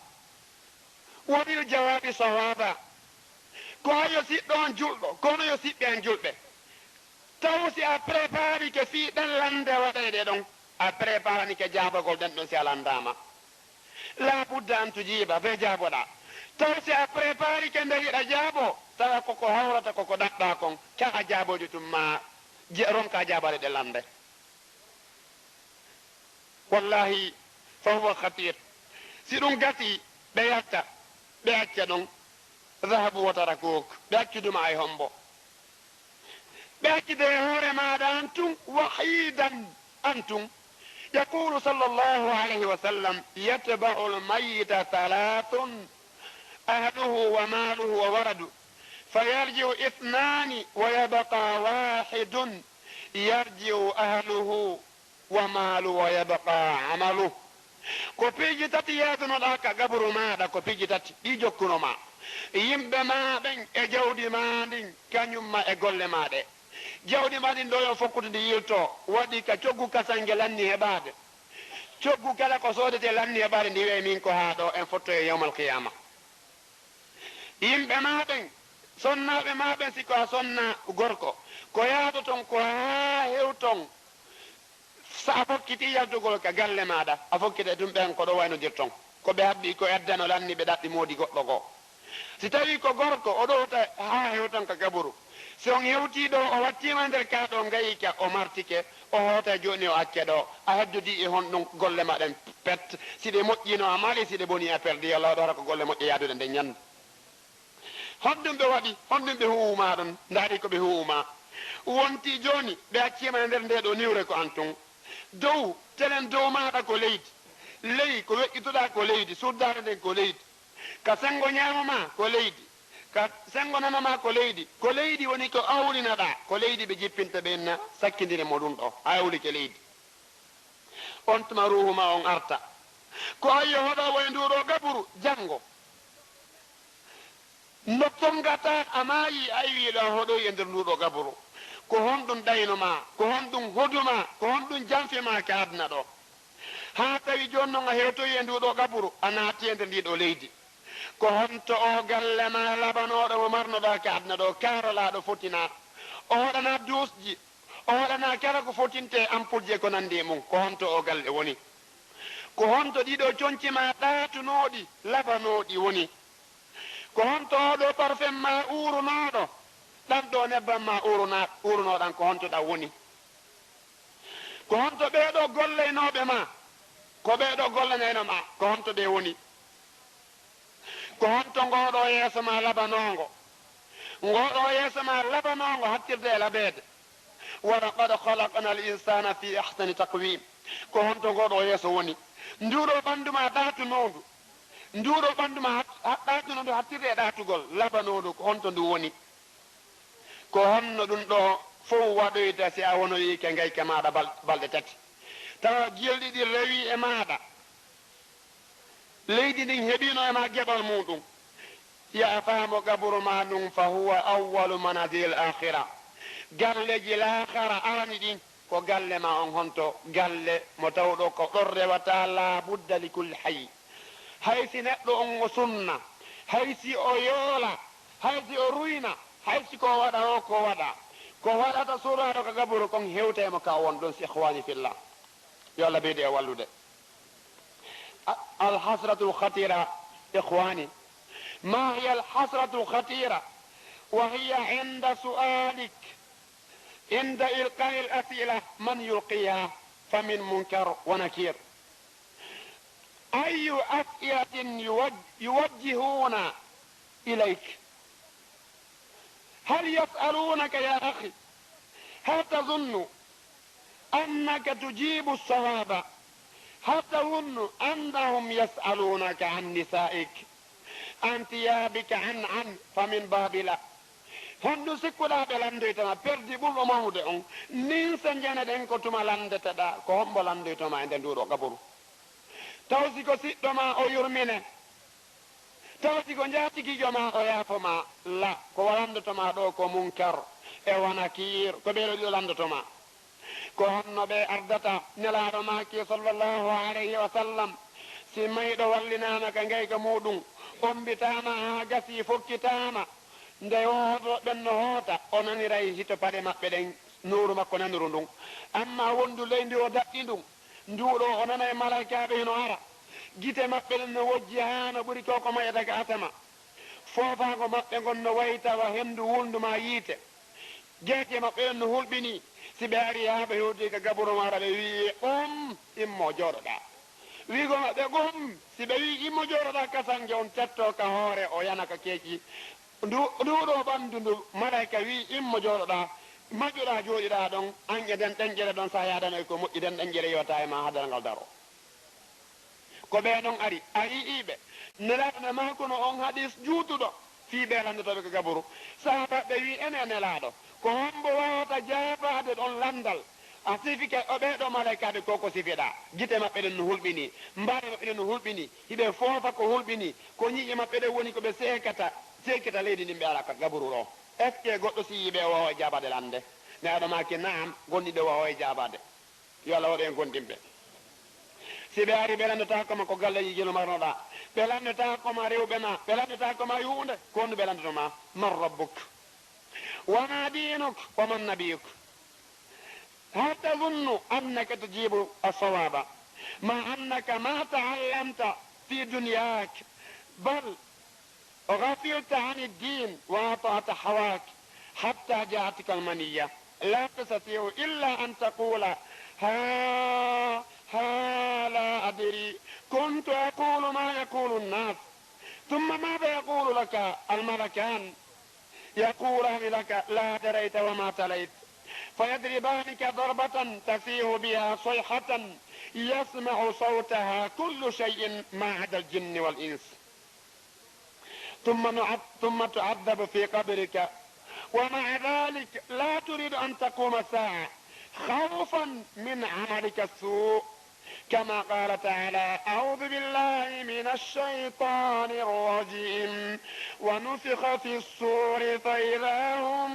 wa lil jawabi sawaba? Ko ayo siɗɗo on julɗo, kono yo siɓɓe an julɓe. Taw si a préparike fii ɗen lande waɗayɗe ɗon, a préparanike jaabagol ɗen ɗon si a landaama. La budda an tujiba, be jaaboɗaa. Taw si a préparike nde hiɗa jaabo, tawa koko hawrata koko ɗaɓɓaa kon, ka a jaaboojo tun ma je-, ronka jaabaade ɗe lande. Wallahi, fa huwa khatir. Si ɗun gasi, ɓe yalta, ɓe acca ɗon. Dhahabu wa tarakuk, ɓe accudu ma e hombo. Ɓe accide e hoore maaɗa an tun, wahidan an tun. Yaqulu sallallahu alayhi wa sallam, "Yatba'u al-mayyita thalathun, ahluhu wa maluhu wa waladu. Fayarji'u ithnani wa yabqa wahidun. Yarji'u ahluhu wa malu wa yabqa amalu." Ko piiji tati yaadunoɗaa ka gaburu maaɗa, ko piiji tati ɗi jokkuno ma. Yimɓe maa ɓen e jawdi maa ndin, kañum ma e golle maa ɗe. Jawdi maa ndin ɗoo yo fokkude ndi yiltoo, waɗi ka coggu kasange lanni heɓaade. Coggu kala ko soodetee lanni heɓaade ndi wi'ay min ko haa ɗoo, en fottoyay yawmal qiyaama. Yimɓe maa ɓen, sonnaaɓe maa ɓen, si ko a sonna gorko, ko yaadoton ko haa hewton, sa a fokkitii yaltugol ka galle maaɗa, a fokkitay tun ɓen ko ɗoo waynodirton. Ko ɓe haɓɓi ko e addano lanni ɓe ɗaɓɓi moodi goɗɗo goo. Si tawii ko gorko, o ɗowta haa hewton ka gaburu. Si on hewtii ɗoo, o wattiima nder kaa ɗoo ngayika, o martike, o hootay jooni o acce ɗoo. A heddodii e honɗun golle maa ɗen pet. Si ɗe moƴƴiino a mali, si ɗe bonii a perdi. Yo Allah waɗu hara ko golle moƴƴe yaaduɗe nden ñannde. Honɗun ɓe waɗi? Honɗun ɓe huuwu maa ɗon? Ndaari ko ɓe huuwu maa. Wontii jooni ɓe acciima e nder ndee ɗoo niwre ko an tun. Dow, telen dow maaɗa ko leydi. Ley, ko weƴƴutoɗaa ko leydi, suddaare nden ko leydi. Ka senngo ñaamo maa ko leydi. Ka senngo nano maa ko leydi. Ko leydi woni ko awlinaɗaa, ko leydi ɓe jippinta ɓe inna sakkindire mo ɗun ɗoo. A awlike leydi. On tuma ruuhu maa on arta. Ko ayyo hoɗoowo e nduu ɗoo gaburu janngo. No tonngataa a maayii, a iwii ɗoo a hoɗoyi e nder nduu ɗoo gaburu. Ko honɗun ɗayno maa? Ko honɗun hodu maa? Ko honɗun janfi maa ka aduna ɗoo? Haa tawi jooni non a hewtoyi e nduu ɗoo gaburu, a naati e nder ndii ɗoo leydi. Ko honto oo galle maa labanooɗo mo marnoɗaa ka aduna ɗoo, kaarolaaɗo fotinaa? O hoɗanaa duusji, o hoɗanaa kala ko fotintee ampulji e ko nanndi e mun. Ko honto oo galle woni? Ko honto ɗii ɗoo conci maa ɗaatunooɗi, labanooɗi woni? Ko honto oo ɗoo parfum maa uurunooɗo, ɗan ɗoo nebbam maa uuruna-, uurunooɗan, ko honto ɗan woni? Ko honto ɓee ɗoo golleynooɓe maa, ko ɓee ɗoo gollanayno maa, ko honto ɓe woni? Ko honto ngoo ɗoo yeeso maa labanoongo, ngoo ɗoo yeeso maa labanoongo hattirde e labeede? "Wa laqad khalaqnal insana fi ahsani taqwim." Ko honto ngoo ɗoo yeeso woni? Nduu ɗoo ɓanndu maa ɗaatunoondu, nduu ɗoo ɓanndu maa hat-, hat-, ɗaatunoondu hattirde e ɗaatugol, labanoondu, ko honto ndu woni? Ko honno ɗun ɗoo fow waɗoyta si a wonoyike ngayka maaɗa bal-, balɗe tati? tawa gilɗi ɗin rewii e maaɗa, leydi ndin heɓiino e maa geɓal muuɗum, si a faamo gaburu maa ndun, فهو أول منازل الآخرة. Galleeji laakhara arani ɗin ko galle maa on, honto galle mo tawɗo ko ɗon rewata, لا بد لكل حي. Hay si neɗɗo on o sunna, hay si o yoola, hay si o ruyna, hay si ko o waɗa o ko waɗa, ko waɗata suuɗaaɗo ka gaburu kon hewtay mo ka o woni ɗon, si ikhwani fillah. Yo Allah ɓeydu e wallude. A-, الحسرة الخطيرة، إخواني، ما هي الحسرة الخطيرة؟ وهي عند سؤالك، عند إلقاء الأسئلة، من يلقيها؟ فمن منكر ونكير. أي أسئلة يوج-، يوجهون إليك؟ هل يسألونك يا أخي؟ هل تظن أنك تجيب الصواب؟ هل تظن أنهم يسألونك عن نسائك، عن ثيابك، عن، عن، فمن باب لا. Honɗun sikkuɗaa ɓe lanndoyta ma? Perdi ɓurɗo mawnude on. Ninse njane ɗen ko tuma lanndeteɗaa, ko hombo lanndoyta ma e nder nduu ɗoo gaburu? Taw si ko siɗɗo maa o yurmine? Taw si ko njaatigiijo maa o yaafo maa? La, ko lanndoto maa ɗoo ko Munkar e wa Nakiir, ko ɓee ɗoo ɗiɗo lanndoto maa. Ko honno ɓe ardata Nelaaɗo maaki, sallallahu alayhi wa sallam, si mayɗo wallinaama ka ngayka muuɗum, ommbitaama haa gasii, fokkitaama, nde o hootoo ɓen no hoota, o naniray hito paɗe maɓɓe ɗen, nooru makko nanuru ndun. Ammaa wonndu ley ndi o daɗɗi ndun, nduu ɗoo o nanay malaykaaɓe hino ara. Gite maɓɓe ɗen no wojji haa no ɓuri ko ko mayata ka asama. Foofaango maɓɓe ngon no wayi tawa henndu wulndu maa yiite. Geece maɓɓe ɗen no hulɓinii. Si ɓe arii haa ɓe hewtii ka gaburu maaɗa, ɓe wi'i, "Qum, immo jooɗoɗaa." Wi'ugol maɓɓe, "Qum." Si ɓe wi'i, "Immo jooɗoɗaa," kasanke on tettoo ka hoore, o yana ka keeci. Ndu, nduu ɗoo ɓanndu ndu, malaa'ika wi'i, "Immo jooɗoɗaa, majjoɗaa jooɗiɗaa ɗon, an e nden ɗenƴere ɗon, saa'i aadanoy ko moƴƴi, nden ɗenƴere yewata e maa haa darngal daroo." Ko ɓee ɗon ari, a yi'ii ɓe. Nelaaɗo no maakuno on hadiis juutuɗo fii ɓee lanndotooɓe ka gaburu. Sahaabaaɓe wi'i, "Enen Nelaaɗo, ko hombo waawata jaabaade ɗon lanndal?" A sifike o ɓee ɗoo malaykaaɓe ko ko sifiɗaa. Gite maɓɓe ɗen no hulɓinii, mbaale maɓɓe ɗen no hulɓinii, hiɓe foofa ko hulɓinii, ko ɲiiƴe maɓɓe ɗen woni ko ɓe seekata, seekata leydi ndin ɓe ara ka gaburu ɗoo. Est-ce que goɗɗo si yi'ii ɓe o waaway jaabaade lannde? Nelaaɗo maaki, "Na'am, gonɗinɓe waaway jaabaade." Yo Allah waɗu en gonɗinɓe. Si ɓe arii, ɓe lanndotaako ma ko galleeji jelu marnoɗaa, ɓe lanndotaako ma rewɓe maa, ɓe lanndotaako ma e huunde, ko honɗun ɓe lanndoto maa? "من ربك؟ وما دينك؟ ومن نبيك؟" هل تظن أنك تجيب الصواب مع أنك ما تعلمت في دنياك، بل غفلت عن الدين وأطعت هواك حتى جاءتك المنية، لا تستطيع إلا أن تقول: "ها، ها، لا أدري، كنت أقول ما يقول الناس." ثم ماذا يقول لك الملكان؟ يقولان لك: "لا دريت وما تليت." فيضربانك ضربة تصيح بها صيحة يسمع صوتها كل شيء ما عدا الجن والإنس. ثم نعذ-، ثم تعذب في قبرك، ومع ذلك لا تريد أن تقوم الساعة خوفا من عملك السوء، كما قال تعالى: "أعوذ بالله من الشيطان الرجيم. ونفخ في الصور فإذا هم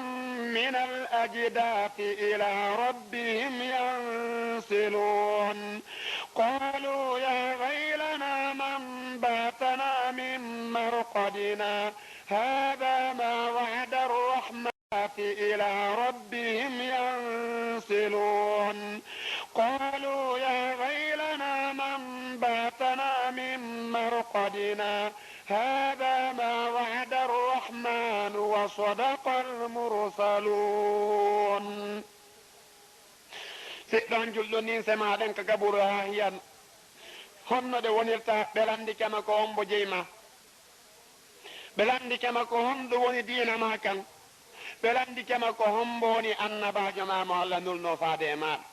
من الأجداث إلى ربهم ينسلون. قالوا يا ويلنا من بعثنا من مرقدنا، هذا ما وعد الرحمن." إلى ربهم ينسلون. قالوا يا ويلنا من بعثنا من مرقدنا، هذا ما وعد الرحمن وصدق المرسلون. Siɗɗo an julɗo, ninse maa ɗen ka gaburu haa hiyan. Honno ɗe wonirta? Ɓe lanndike ma ko hombo jeyi maa. Ɓe lanndike ma ko honɗun woni diina maa kan. Ɓe lanndike ma ko hombo woni annabaajo maa mo Allah nulnoo faade e maaɗa.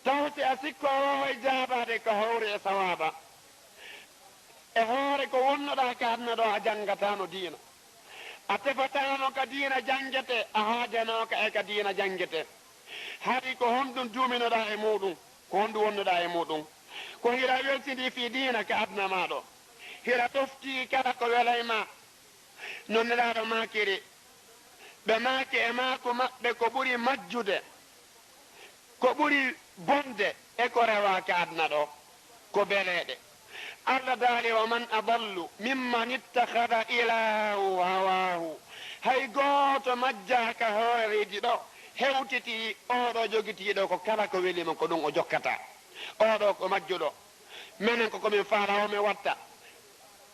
Taw si a sikku a waaway jaabaade ka hawri e sawaaba, e hoore ko wonnoɗaa ka aduna ɗoo, a janngataano diina. A tefataano ka diina janngetee, a haajanooka e ka diina janngetee. Hari ko honɗun duuminoɗaa e muuɗun? Ko honɗun wonnoɗaa e muɗun? Ko hiɗa weltindii fii diina ka aduna maa ɗoo. Hiɗa ɗoftii kala ko welay maa. No Nelaaɗo maakiri, ɓe maaki e maaku maɓɓe ko ɓuri majjude, ko ɓuri bonde e ko rewaa ka aduna ɗoo, ko beleeɗe. Alla daali, "Wa man adallu mimman ittakhadha ilaahahu hawaahu." Hay gooto majjaaka hooreeji ɗoo, hewtitii oo ɗoo jogitiiɗo ko kala ko weli mo, ko ɗun o jokkata. Oo ɗoo ko majjuɗo. Menen ko ko men faalaa o men watta.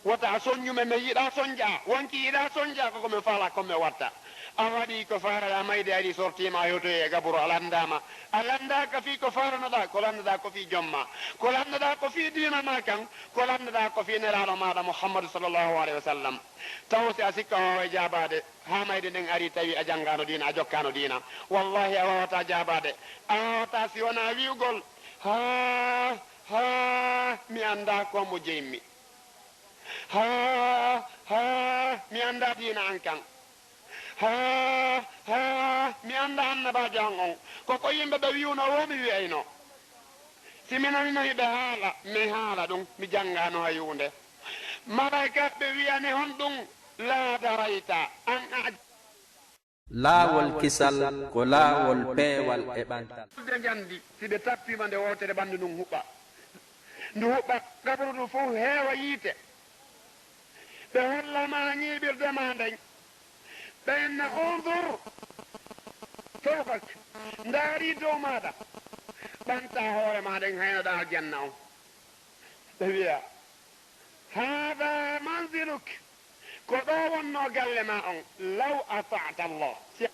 Wota a sonju men, men yiɗaa sonjaa. Wonki yiɗaa sonjaa, ko ko men faalaa kon men watta. A waɗii ko faalaɗaa mayde, ari sortii ma a hewtoyi e gaburu, a lanndaama. A lanndaaka fii ko faalanoɗaa, ko lanndoɗaa ko fii jom maa. Ko lanndoɗaa ko fii diina maa kan, ko lanndoɗaa ko fii Nelaaɗo maaɗa Muhammadu sallallahu alayhi wa sallam. Taw si a sikka a waaway jaabaade, haa mayde nden arii tawi a janngaano diina, a jokkaano diina. Wallaahi a waawataa jaabaade. A waawataa si wonaa wi'ugol, haa, haa, mi anndaa ko mo jeymi. Haa, haa, mi anndaa diina an kan. Haa, haa, mi anndaa annabaajo an on. Ko ko yimɓe ɓe wi'unoo woo mi wi'ayno. Si mi nanino hiɓe haala, mi haala ɗun, mi janngaano hay huunde. Malaykaaɓe wi'ane honɗun? Laa darayta, an a Laawol kisal ko laawol peewal e ɓantal. Ɓe njandi, si ɓe tappiima nde wootere, ɓanndu ndun huɓɓa. Ndu huɓɓa, qabru ndun fow heewa yiite. Ɓe holla ma ñiiɓirde maa nden. Ɓe inna, "Unzur fawqak." Ndaarii dow maaɗa. Ɓantaa hoore maa nden, haynoɗaa aljanna on. Ɓe wi'a, "Haadha manziluk." Ko ɗoo wonnoo galle maa on, law ata'ta Allah. Si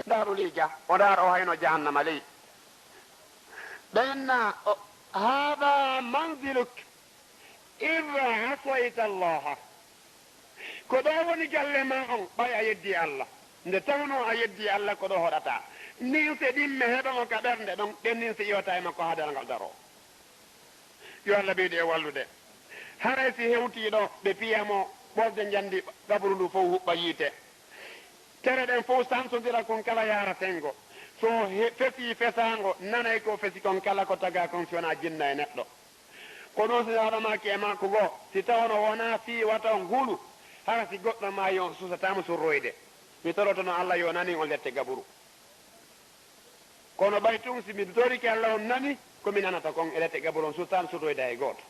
ndaaru ley ga, o ndaara o hayno jahannama ley. Ɓe inna, o, "Haadha manziluk idha asayta Allah." Ko ɗoo woni galle maa on, ɓay a yeddii Allah. Nde tawnoo a yeddii Allah, ko ɗoo hoɗataa. Ninse ɗin mi heɓa mo ka ɓernde ɗon, ɗen ninse iwata e makko haa darngal daroo. Yo Allah ɓeydu e wallude. Haray si hewtii ɗoo, ɓe piya mo ɓolde njandi, qabru ndu fow huɓɓa yiite. Tere ɗen fow sansondira, kon kala yaara senngo. So he-, fesii fesaango, nanay ko fesi kon kala ko tagaa kon si wonaa jinna e neɗɗo. Ko ɗun si Nelaaɗo maaki e maaku goo, si tawno wonaa fii wata on hulu, hara si goɗɗo maayii on suusataa mo surroyde. Mi torotono Allah yo nanin on lette gaburu. Kono ɓay tun si mi torike Alla on nani, ko mi nanata kon e lette gaburu on, suusataa surroyde hay gooto.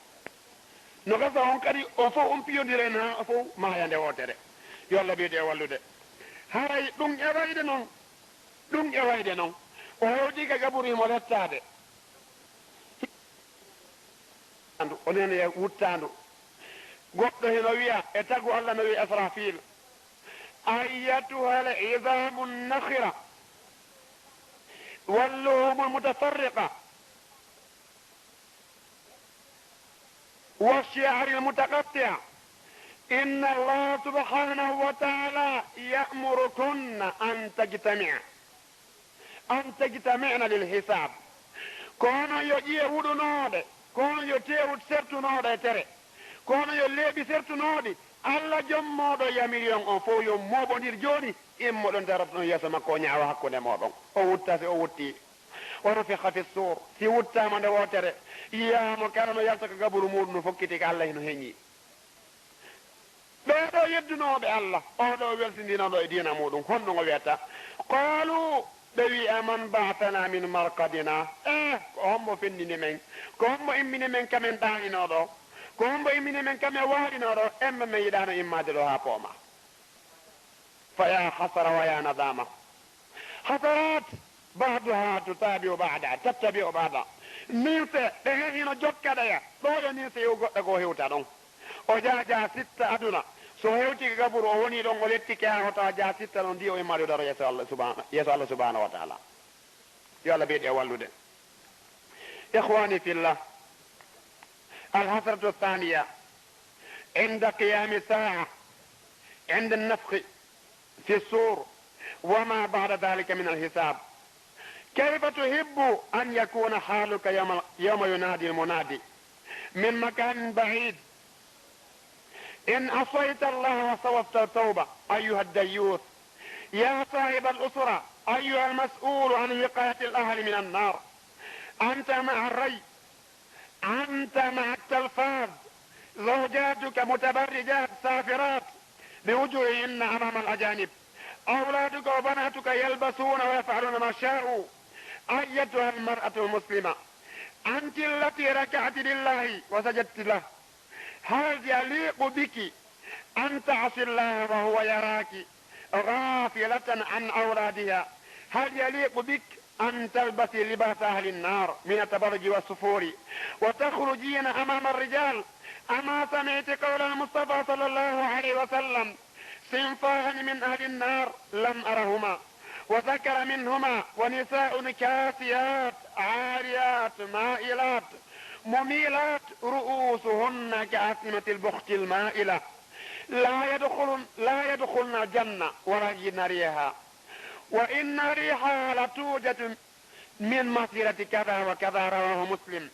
No gasa on kadi, on fow on piyondira en haa fow maaya nde wootere. Yo Alla ɓeydu e wallude. Haray ɗun e wayde non, ɗun e wayde non. O hewtii ka gaburu himo lettaade. O nenoya wuttaandu. Goɗɗo hino wi'a, e tagu Alla no wi'a Israfil, "Ayyatuha al-izamu nakhira, wal luhumul mutafarriqa, wa shi'aril mutaqatti'a, inna Allah subhanahu wa ta'ala ya'murukunna an tajtami'a." An tajtami'na lil hisaab. Ko onon yo ƴiye wuɗunooɗe, ko onon yo teewu sertunooɗo e tere, ko onon yo leeɓi sertunooɗi, Alla Jom mooɗon yamiri on, on fow yo on mooɓondir jooni, immoɗon darotoɗon yeeso makko, o ñaawa hakkunde mooɗon. O wutta, si o wuttii. Wa nufikha fi suur, si wuttaama nde wootere, yi'aa mo kala no yalta ka gaburu muuɗum, no fokkiti ka Alla hino heñii. Ɓee ɗoo yeddunooɓe Alla, oo ɗoo weltindinooɗo e diina muuɗum, honɗun o wi'ata? Qaaluu, ɓe wi'a, "Man ba'athana min marqadina?" Eh, ko hombo fennini men? Ko hombo immini men ka men ɗaaninoo ɗoo? Ko hombo immini men ka men waalinoo ɗoo? Emma men yiɗaano immaade ɗoo haa poomaa. Fa yaa hasara wa yaa nadaama. Hasaraat ba'duha tutabi'u ba'da, tattabi'u ba'da. Ninse, ɗe hehino jokka ɗaya. Ɗoo yo ninse yo goɗɗo goo hewta ɗon. O jaa jaa sitta aduna. So hewti ka gaburu, o woni ɗon, o lettike haa hoto jaa sitta ɗon, ndi o imma ɗo daro yeeso Allah subhana-, yeeso Allah subhanahu wa ta'ala. Yo Allah ɓeydu e wallude. Ikhwani fillah, al hasratu thaniya inda qiyami sa'a, inda nafkhi في الصور وما بعد ذلك من الحساب. كيف تحب أن يكون حالك يوم، يوم ينادي المنادي من مكان بعيد: إن عصيت الله وسوفت التوبة أيها الديوث، يا صاحب الأسرة أيها المسؤول عن وقاية الأهل من النار، أنت مع الري، أنت مع التلفاز، زوجاتك متبرجات سافرات بوجوههن أمام الأجانب، أولادك وبناتك يلبسون ويفعلون ما شاءوا. أيتها المرأة المسلمة، أنت التي ركعت لله وسجدت له، هل يليق بك أن تعصي الله وهو يراك غافلة عن أولادها؟ هل يليق بك أن تلبسي لباس أهل النار من التبرج والسفور وتخرجين أمام الرجال؟ أما سمعت قول المصطفى صلى الله عليه وسلم: صنفان من أهل النار لم أرهما، وذكر منهما: ونساء كاسيات عاريات مائلات مميلات رؤوسهن كأسنمة البخت المائلة، لا يدخلن، لا يدخلن الجنة ولن يجدن ريحها، وإن ريحها لتوجد من مسيرة كذا وكذا. رواه مسلم.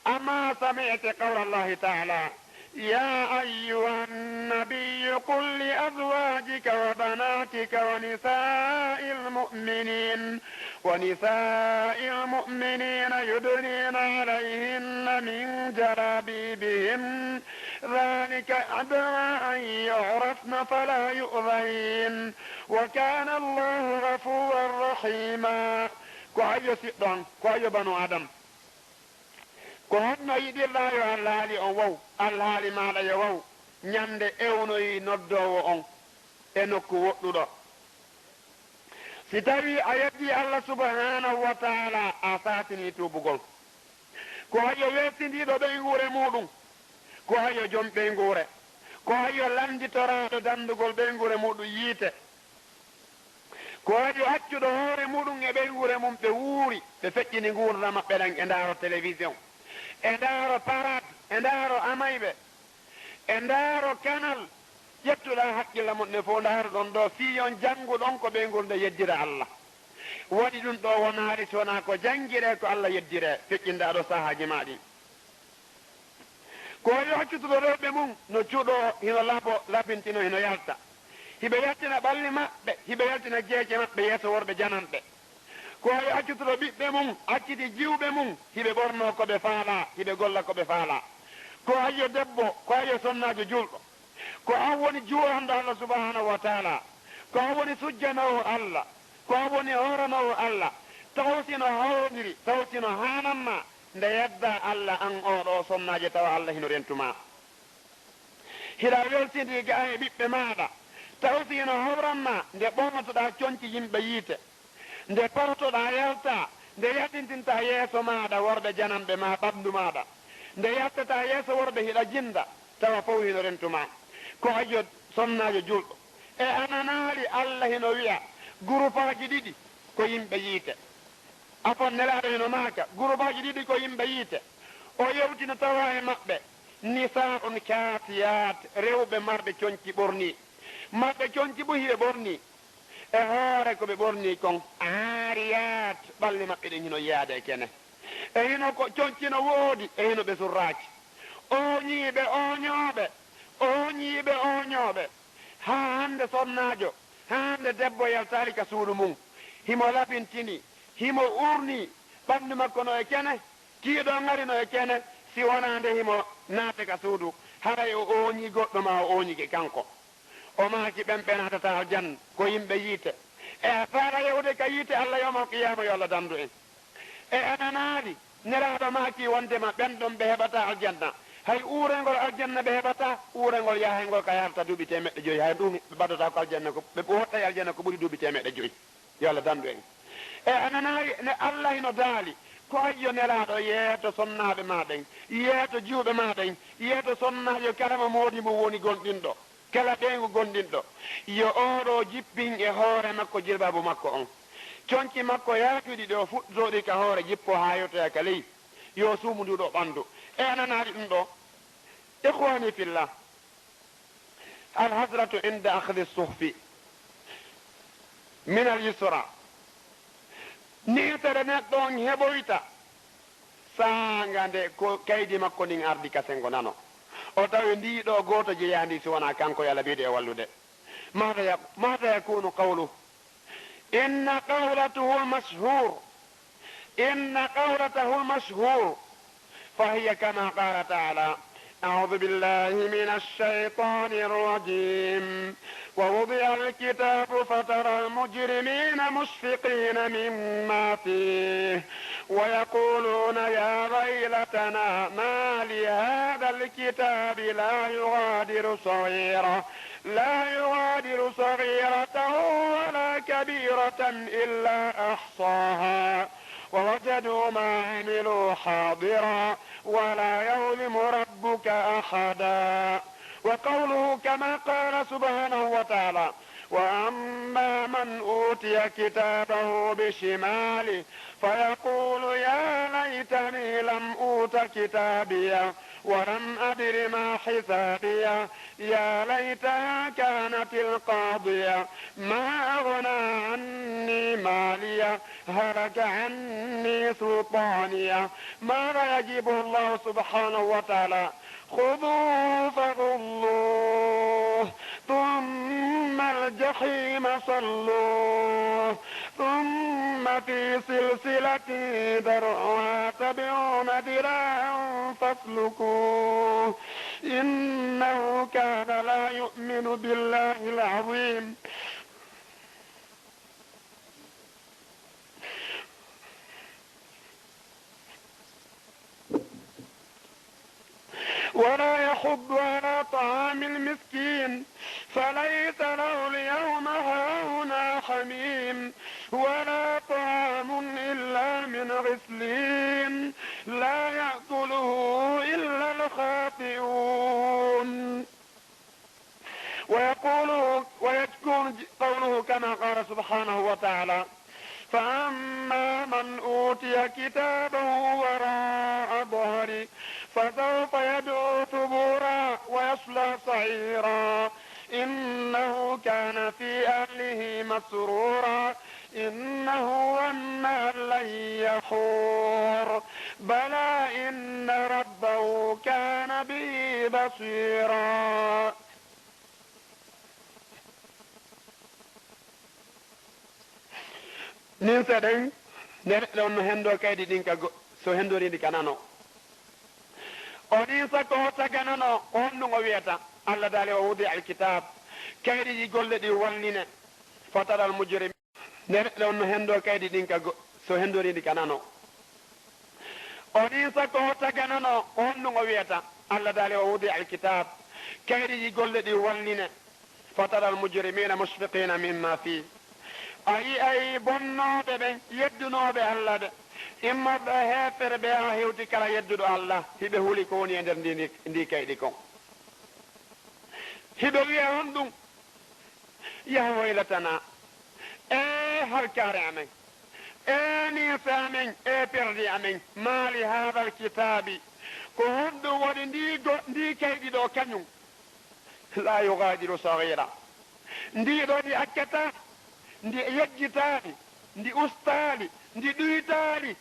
أما سمعت قول الله تعالى: يا أيها النبي قل لأزواجك وبناتك ونساء المؤمنين، ونساء المؤمنين يدنين عليهن من جلابيبهن، ذلك أدنى أن يعرفن فلا يؤذين، وكان الله غفورا رحيما. Ko ayyo siɗɗo an, ko ayyo banu Adam. Ko honno yiɗirɗaa yo alhaali on waw, alhaali maaɗa yo waw, ñande ewnoyi noddoowo on e nokku woɗɗuɗo? Si tawii a yeddii Allah subhaanahu wa ta'aalaa, a saatinii tuubugol. Ko ayyo welsindiiɗo ɓeynguure muuɗum, ko ayyo jom ɓeynguure, ko ayyo lannditoraaɗo danndugol ɓeynguure muuɗum yiite. Ko ayyo accuɗo hoore muuɗum e ɓeynguure mum, ɓe wuuri, ɓe feƴƴini nguurndam maɓɓe ɗam, e ndaaro télévision, e ndaaro parade, e ndaaro amayɓe, e ndaaro kanal. Ƴettuɗaa hakkille mon ɗen fow, ndaaruɗon ɗoo, fii on jannguɗon ko ɓeynguure nden yeddira Allah. Waɗi ɗum ɗoo wonaali si wonaa ko janngiree, ko Allah yeddiree, feƴƴinɗaa ɗoo saahaaji maa ɗin. Ko ayyo accutuɗo rewɓe mum no cuuɗoo, hino laaɓoo, labintino, hino yalta. Hiɓe yaltina ɓalli maɓɓe, hiɓe yaltina geece maɓɓe yeeso worɓe jananɓe. Ko ayyo accutuɗo ɓiɓɓe mum, acciti jiwɓe mum, hiɓe ɓornoo ko ɓe faalaa, hiɓe golla ko ɓe faalaa. Ko ayyo debbo, ko ayyo sonnaajo juulɗo. Ko an woni juulanɗo Allah subhaanahu wa ta'aalaa. Ko an woni sujjanoowo Allah. Ko an woni hooranoowo Allah. Taw si no hawriri, taw si no haanan maa, nde yeddaa Allah an oo ɗoo sonnaajo, tawa Allah hino rentu maa. Hiɗa welsindii ga e ɓiɓɓe maaɗa, taw si hino hawran maa nde ɓornotoɗaa conci yimɓe yiite, nde parotoɗaa yaltaa, nde yaltintintaa yeeso maaɗa worɓe jananɓe maa ɓanndu maaɗa, nde yaltataa yeeso worɓe hiɗa jinnda, tawa fow hino rentu maa. Ko ayyo sonnaajo juulɗo, e a nanaali Allah hino wi'a, gurupaaji ɗiɗi ko yimɓe yiite. Afwan, Nelaaɗo hino maaka, gurupaaji ɗiɗi ko yimɓe yiite. O yewtino tawa e maɓɓe, nisaa'un kaasiyaat, rewɓe marɓe conci ɓornii. Marɓe conci buy hiɓe ɓornii. E hoore ko ɓe ɓornii kon, aariyaat, ɓalli maɓɓe ɗen hino yi'aade e kene. E hino ko conci no woodi, e hino ɓe surraaki. Ooñiiɓe, ooñooɓe, ooñiiɓe, ooñooɓe. Haa hannde sonnaajo, haa hannde debbo yaltaali ka suudu mum. Himo labintini, himo uurnii, ɓanndu makko no e kene, tiiɗo ŋari no e kene, si wonaa nde himo naata ka suudu, haray o ooñii goɗɗo maa o ooñike kanko. O maaki, ɓen ɓe naatataa aljanna, ko yimɓe yiite. E a faalaa yahude ka yiite Alla yawmal qiyaama, yo Alla dandu en. E a nanaali, Nelaaɗo maaki wondema ɓen ɗon ɓe heɓataa aljanna. Hay uurengol aljanna ɓe heɓataa, uurengol yaahayngol ka yahrata duuɓi teemeɗɗe joyi, hay ɗun ɓe ɓadotaako aljanna ko, ɓe woɗɗay aljanna ko ɓuri duuɓi teemeɗɗe joyi. Yo Alla dandu en. E a nanaali ne Alla hino daali, ko ayyo Nelaaɗo, yeeto sonnaaɓe maa ɓen, yeeto jiwɓe maa ɓen, yeeto sonnaajo kala mo moodi mum woni gomɗinɗo. Kala ɓeyngu gomɗinɗo, yo oo ɗoo jippin e hoore makko jilbaabu makko on. Conci makko yaajuɗi ɗi o fuɗɗotoo ɗi ka hoore, jippoo haa yewtoya ka ley, yo suumu nduu ɗoo ɓanndu. E a nanaali ɗun ɗoo? Ikhwaani fillah, al hasratu inda akhdi suhfi min al yusra. Niitere neɗɗo on heɓoyta, saanga nde ko kaydi makko ndin ardi ka sengo nano, o tawi ndii ɗoo gooto jeyaa ndi si wonaa kanko, yo Alla ɓeydu e wallude. Maada ya-, maada yakunu qawlu? Inna qawlatuhu mashhur. إن قولته المشهور، فهي كما قال تعالى: أعوذ بالله من الشيطان الرجيم. ووضع الكتاب فترى المجرمين مشفقين مما فيه ويقولون يا ويلتنا ما لهذا الكتاب لا يغادر صغيرة، لا يغادر صغيرة ولا كبيرة إلا أحصاها ووجدوا ما عملوا حاضرا ولا يظلم ربك أحدا. وقوله كما قال سبحانه وتعالى: وأما من أوتي كتابه بشماله فيقول يا ليتني لم أوت كتابيه ولم أدر ما حسابيه يا ليتها كانت القاضية ما أغنى عني ماليه هلك عني سلطانيه. ماذا يجيب الله سبحانه وتعالى؟ خذوه فغلوه ثم الجحيم صلوه ثم في سلسلة ذرعها سبعون ذراعا فاسلكوه إنه كان لا يؤمن بالله العظيم ولا يحض على طعام المسكين فليس له اليوم هاهنا حميم ولا طعام إلا من غسلين لا يأكله إلا الخاطئون. ويقول، ويكون قوله كما قال سبحانه وتعالى: فأما من أوتي كتابه وراء ظهره فسوف يدعو ثبورا ويصلى سعيرا إنه كان في أهله مسرورا إنه ظن أن لن يحور بلى إن ربه كان به بصيرا. Nin sa ɗen, ne ɗon no hendoo kaydi ɗin ka go-, so hendoriindi ka nano. O nin sa ko o taganano, ko honɗun o wi'ata? Allah daali, "Wa wudi al kitab." Kaydi ɗi golle ɗi wallinen. Fatara al mujrim. Ne ɗon no hendoo kaydi ɗin ka go-, so hendoriindi ka nano. O nin sa ko o taganano, ko honɗun o wi'ata? Allah daali, "Wa wudi al kitab." Kaydi ɗi golle ɗi wallinen. Fatara al mujrimina mushfiqina mimma fi. A yi'ay bonnooɓe ɓen, yeddunooɓe Allah ɓe, immorɓe e heeferɓe ɓe, haa hewti kala yedduɗo Allah, hiɓe huli ko woni e nder ndi, ndi, ndi kaydi kon. Hiɓe wi'a honɗun? Yaa waylatanaa, ee halkaare amen, ee ninse amen, ee perdi amen, maa li haadal kitaabi, ko honɗun waɗi ndi go-, ndi kaydi ɗoo kañun? Laa yugaadiru sagiira, ndi ɗoo ndi accataa, ndi yejjitaali, ndi ustaali, ndi ɗuytaali,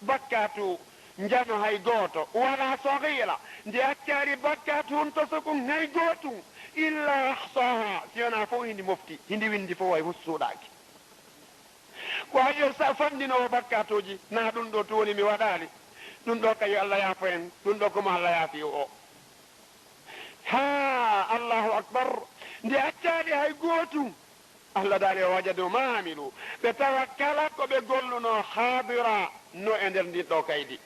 bakkaatu njano hay gooto, wala sagiira, ndi accaali bakkaatu hun tosukun hay gootun, illa ahsaaha, si wanaa fow hindi mofti, hindi windi fow hay fow suuɗaaki. Ko hay yo sa-, fanndinoowo bakkaatuuji, naa ɗun ɗoo tun woni mi waɗaali, ɗun ɗoo kay yo Allah yaafo en, ɗun ɗoo ko mo Allah yaafi o. Haa, Allahu akbar, ndi accaali hay gootun. Allah daali, "Wa wajadu ma amilu." Ɓe tawa kala ko ɓe gollunoo haadira no e nder ndin ɗoo kaydi.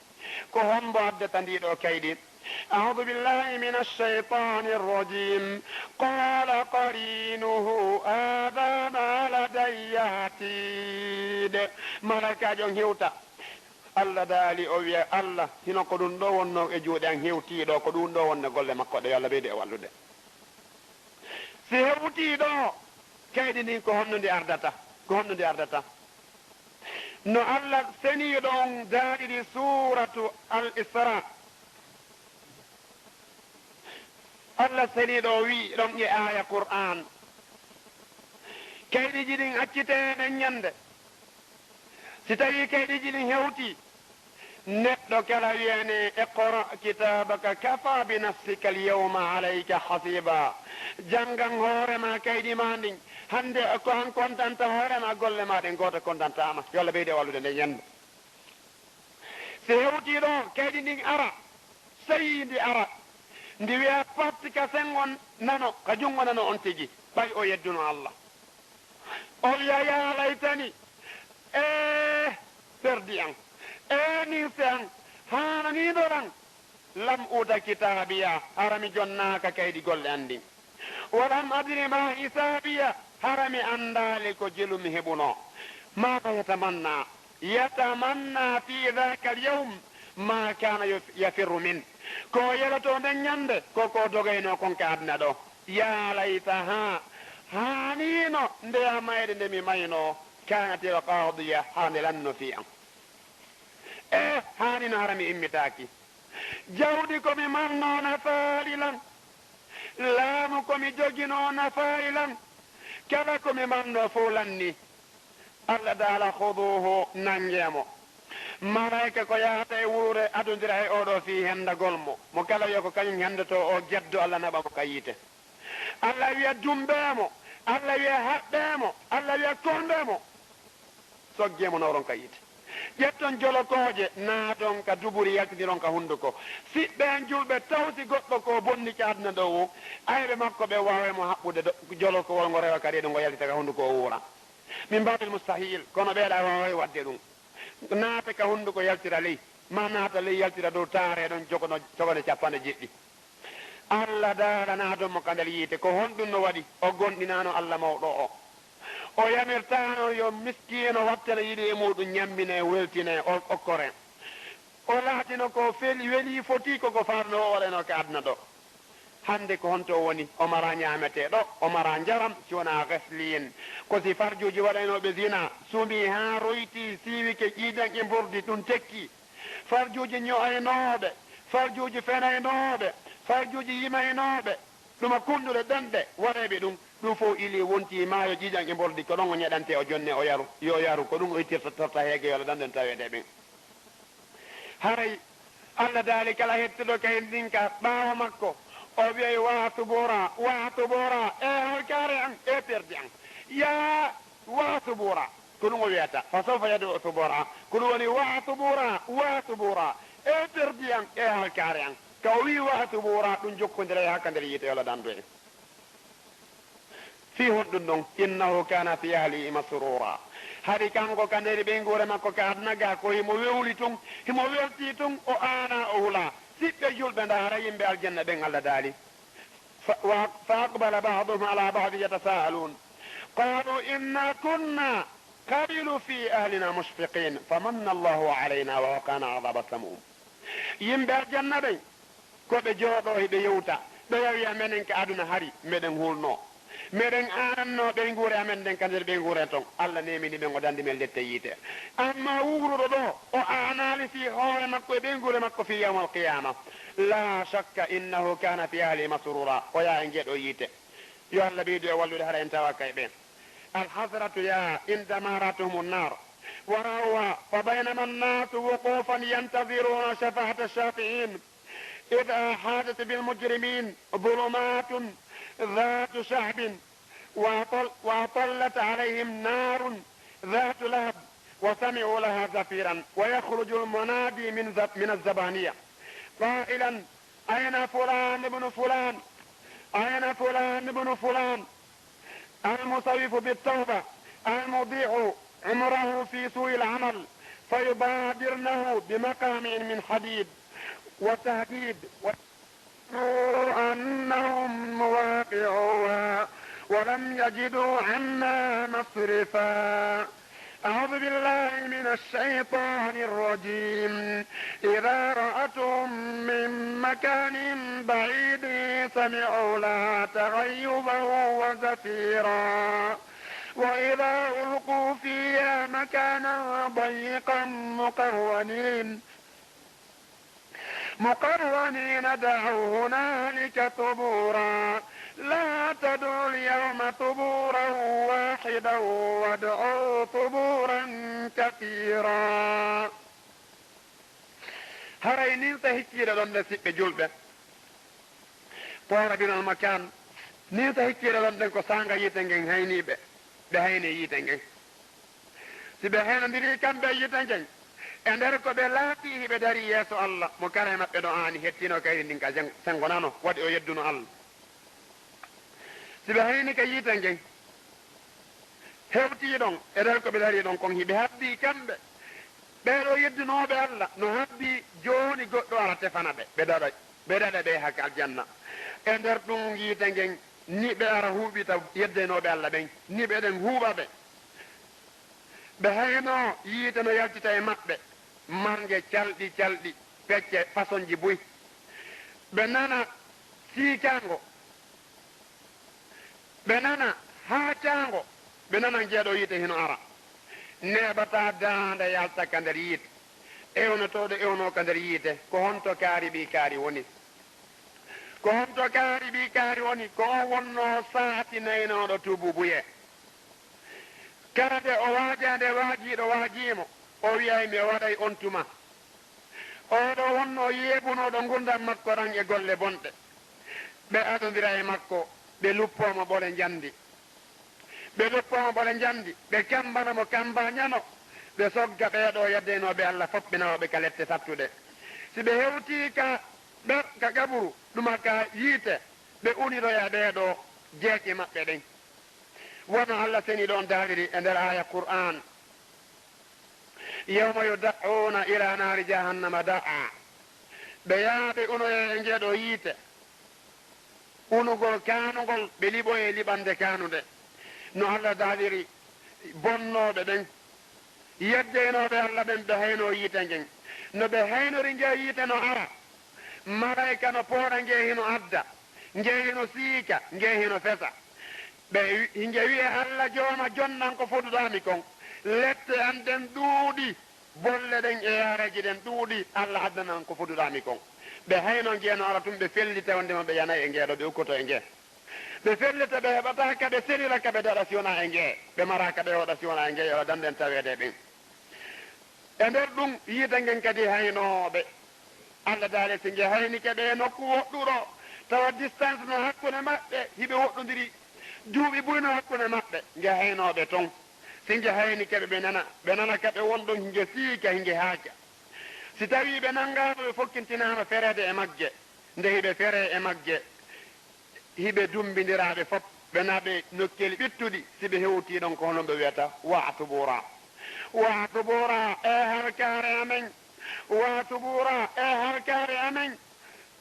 Ko hombo addata ndii ɗoo kaydi? أعوذ بالله من الشيطان الرجيم. قال قرينه هذا ما لدي عتيد. Malaykaajo on hewta. Allah daali, o wi'a, "Allah, hino ko ɗun ɗoo wonnoo e juuɗe an hewtii ɗoo, ko ɗun ɗoo wonnoo golle makko ɗe, yo Allah ɓeydu e wallude." Si hewtii ɗoo, kaydi ndin ko honno ndi ardata? Ko honno ndi ardata? No Allah seniiɗo on daariri suuratu Al Isra. Allah seniiɗo o wi'i ɗon e aaya Qur'aan, kaydiiji ɗin accitee ɗen ñande. Si tawii kaydiiji ɗin hewtii, neɗɗo kala wi'anee, "Iqra kitaabaka kafa bi nafsika al yawma alayka hasiba." Janngan hoore maa kaydi maa ndin. Hannde ko an kontanta hoore maa, golle maa ɗen gooto kontantaa ma. Yo Allah ɓeydu e wallude nden ñande. Si hewtii ɗoo, kaydi ndin ara, sey ndi ara, ndi wi'a patti ka sengo nano, ka junngo nano on tigi, ɓay o yedduno Alla. O wi'a, "Yaa laytani, ee perdi an, ee ninse an, haananiino lan, lam uta kitaabiya, hara mi jonnaaka kaydi golle an ndin. Wa lam adri ma hisaabiya, hara mi anndaali ko jelu mi heɓunoo." Maada yatamanna? Yatamanna fi dhaka al-yawm ma kana yuf-, yafirru min. Ko o yelotoo nden ñande, ko ko o dogaynoo kon ka aduna ɗoo. Yaa laytaha, haaniino ndeya mayde nde mi maynoo, kanat al-qadiya, haa nde lanno fii an. E haaniino hara mi immitaaki. Jawdi ko mi marnoo nafaali lan. Laamu ko mi joginoo nafaali lan. Kala ko mi marnoo fow lanni. Allah Taala, "Khuduhu, nanngee mo." Malaa'ika ko yahata e wuure adondira e oo ɗoo fii hendagol mo. Mo kala wi'a ko kañum hendotoo oo, geddo Allah naɓa mo ka yiite. Allah wi'a, "Dummbee mo." Allah wi'a, "Haɓɓee mo." Allah wi'a, "Kormbee mo." Soggee mo nawron ka yiite. Ƴetton jolokooje, naaton ka duburi, yaltiniron ka hunduko. Siɓɓe an julɓe, taw si goɗɗo ko bonni ka aduna ɗoo woo, ayɓe makko ɓe waaway mo haɓɓude do-, jolokowol ngo rewa ka reedu ngo yaltita ka hunduko o wuura. Min baabil mustahil, kono ɓeeɗa waaway waɗde ɗum. Naata ka hunduko yaltira ley, maa naata ley yaltira dow taaree ɗon jogono, jogone cappanɗe jeɗɗi. Allah daalanaa dow mo ka nder yiite. Ko honɗun no waɗi? O gomɗinaano Allah mawɗo o. O yamirtaano yo miskiino wattana yiɗi e muuɗun, ñamminee, weltinee, o okkoree. O laatino ko fel-, welii, fotii ko ko faarnoo o waɗanoo ka aduna ɗoo. Hannde ko honto o woni? O maraa ñaameteeɗo, o maraa njaram, si wonaa ghisliin. Ko si farjuuji waɗaynooɓe zinaa, sumii haa roytii, siiwike ƴiiƴan e mbordi, ɗun tekkii. Farjuuji ño'aynooɓe, farjuuji fenaynooɓe, farjuuji yimaynooɓe, ɗuma kunduɗe ɗenɗe, waɗayɓe ɗun. Ɗun fow ilii wontii maayo ƴiiƴan e mbordi, ko ɗon o ñeɗantee, o jonnee, o yaru, yo o yaru, ko ɗun o ittirta torta heege yo Allah danɗo en taweede e ɓen. Haray Allah daali kala hettuɗo ka hindin ka ɓaawo makko, o wi'ay, "Waa subura, waa subura, e halkaare an, e perdi an. Yaa waa subura." Ko ɗun o wi'ata, "Fa sawfa yad'u subura." Ko ɗun woni, "Waa subura, waa subura, e perdi an, e halkaare an." Ka o wi'i, "Waa subura," ɗun jokkondiray haa ka nder yiite, yo Allah dandu en. Fii honɗun ɗon? "Innahu kana fi ahlihi masrura." Hari kanko ka nder ɓeynguure makko ka aduna ga ko himo wewli tun, himo weltii tun, o aanaa, o hulaa. Siɓɓe julɓe, nda hara yimɓe aljanna ɓen Allah daali. Fa, wa, fa aqbala ba'duhum ala ba'din yatasaalun. Qalu inna kunna qablu fi ahlina mushfiqin. Famanna Allahu alayna wa waqana adhaba samum. Yimɓe aljanna ɓen, ko ɓe jooɗoo hiɓe yewta, ɓe wi'a, "Menen ka aduna hari, meɗen hulnoo. Meɗen aanannoo ɓeynguure amen nden ka nder ɓeynguure ton." Allah neemini ɓen, o danndi men lette yiite. Ammaa wuuruɗo ɗoo, o aanaali fii hoore makko e ɓeynguure makko fii yawmal qiyaama. Laa shakka innahu kaana fii ahlihi masruura, o yaha e ngee ɗoo yiite. Yo Allah ɓeydu e wallude, hara en tawaaka e ɓen. Alhasratu ya inda ma ra'atuhumu nnar wa ra'awha, fa baynama annasu wuqufan yantaziruna shafa'ata shafi'in, idha hatat bil mujrimin zulumatun dhatu shahbin, wa atal-, wa atallat alayhim narun dhatu lahab, wa sami'u laha zafiran, wa yakhruju al munadi min zab-, min az-zabaniya, qailan, "Ayna fulan ibnu fulan? Ayna fulan ibnu fulan?" Al-musawwifu bit-tawba, al-mudi'u umrahu fi su'il amal, fayubadirnahu bi maqami'in min hadid wa tahdid wa annahum muwaqi'uha wa lam yajidu anha masrifa. أعوذ بالله من الشيطان الرجيم. إذا رأتهم من مكان بعيد سمعوا لها تغيظا وزفيرا. وإذا ألقوا فيها مكانا ضيقا مقرنين مقرنين دعوا هنالك ثبورا. لا تدعوا اليوم ثبورا واحدا وادعوا ثبورا كثيرا. Haray nin sa hikkiiɗe ɗon ɗe siɓɓe julɓe, Toora binal makaan, nin sa hikkiiɗe ɗon ɗen ko saanga yiite ngen hayniiɓe, ɓe haynii yiite ngen. Si ɓe haynondirii kamɓe e yiite ngen, E nder ko ɓe laatii hiɓe darii yeeso Alla, mo kala e maɓɓe no aani hettinoo kayri ndin ka jen-, senngo nano, waɗi o yedduno Alla. Si ɓe hayni ka yiite ngen, hewtii ɗon, e nder ko ɓe darii ɗon kon, hiɓe habbii kamɓe, ɓee ɗoo yeddunooɓe Alla, no habbii jooni goɗɗo ara tefana ɓe, ɓe daɗa, ɓe daɗa ɓe yaha ka aljanna. E nder ɗum yiite ngen, ni ɓe ara huuɓita yeddenooɓe Alla ɓen, ni ɓe ɗen huuɓa ɓe. Ɓe haynoo yiite no yaltita e maɓɓe, marnge calɗi calɗi, pecce fasonji buy. Ɓe nana siikaango, ɓe nana haacaango, ɓe nana ngee ɗoo yiite hino ara. Neeɓataa daande yalta ka nder yiite. Ewnotooɗo ewnoo ka nder yiite, ko honto kaari ɓii kaari woni? Ko honto kaari ɓii kaari woni? Ko on wonnoo saatinaynooɗo tuubuubuyee. Kala nde o waajaa, nde waajiiɗo waajii mo, o wi'ay, "Mi waɗay on tuma." Oo ɗoo wonnoo yeebunooɗo ngurndan makko ɗan e golle bonɗe. Ɓe adondira e makko, ɓe luppoo mo ɓole njandi. Ɓe luppoo mo ɓole njandi, ɓe kammbana mo kammbaa ɲano, ɓe sogga ɓee ɗoo yeddaynooɓe Alla fof, ɓe nawa ɓe ka lette sattuɗe. Si ɓe hewtii ka ɓe-, ka qaburu, ɗuma ka yiite, ɓe uniroya ɓee ɗoo jeeɗi maɓɓe ɗen. Wano Alla seniiɗo on daaliri e nder aaya Qur'aan, "Yawma yuda'uuna ilaa naari jahannama da'a." Ɓe yaha ɓe unoyee e ngee ɗoo yiite, unugol kaanungol, ɓe liɓoyee liɓande kaanunde. No Alla daaliri bonnooɓe ɓen, yeddeynooɓe Alla ɓen, ɓe haynoo yiite ngen. No ɓe haynori ngee yiite no ara, malaa'ika no pooɗa ngee, hino adda, ngee hino siika, ngee hino fesa. Ɓe wi-, hinge wi'e, "Alla Jooma, jonnan ko foduɗaa mi kon. Lette an ɗen ɗuuɗi, bolle ɗen e yaareeji ɗen ɗuuɗi, Alla addanan ko foduɗaa mi kon." Ɓe hayno ngee no ara tun, ɓe fellita wonndema ɓe yanay e ngee ɗoo, ɓe ukkoto e ngee. Ɓe fellita, ɓe heɓataa ka ɓe senira, ka ɓe daɗa si wonaa e ngee. Ɓe maraa ka ɓe hoɗa si wonaa e ngee, yo Alla dandu en taweede e ɓen. E nder ɗum, yiite ngen kadi haynooɓe. Alla daali, si nge haynike ɓe e nokku woɗɗuɗo, tawa distance no hakkunde maɓɓe, hiɓe woɗɗondiri, duuɓi buy no hakkunde maɓɓe, nge haynoo ɓe ton. Si nge haynike ɓe, ɓe nana, ɓe nana ka ɓe won ɗon, nge siika, nge haaca. Si tawii ɓe nanngaama, ɓe fokkintinaama fereede e magge, nde hiɓe feree e magge, hiɓe dummbindiraa ɓe fof, ɓe naɓee nokkeeli ɓittuɗi. Si ɓe hewtii ɗon, ko hono ɓe wi'ata, "Wa tubuura, wa tubuura, e halkaare amen, wa tubuura, e halkaare amen."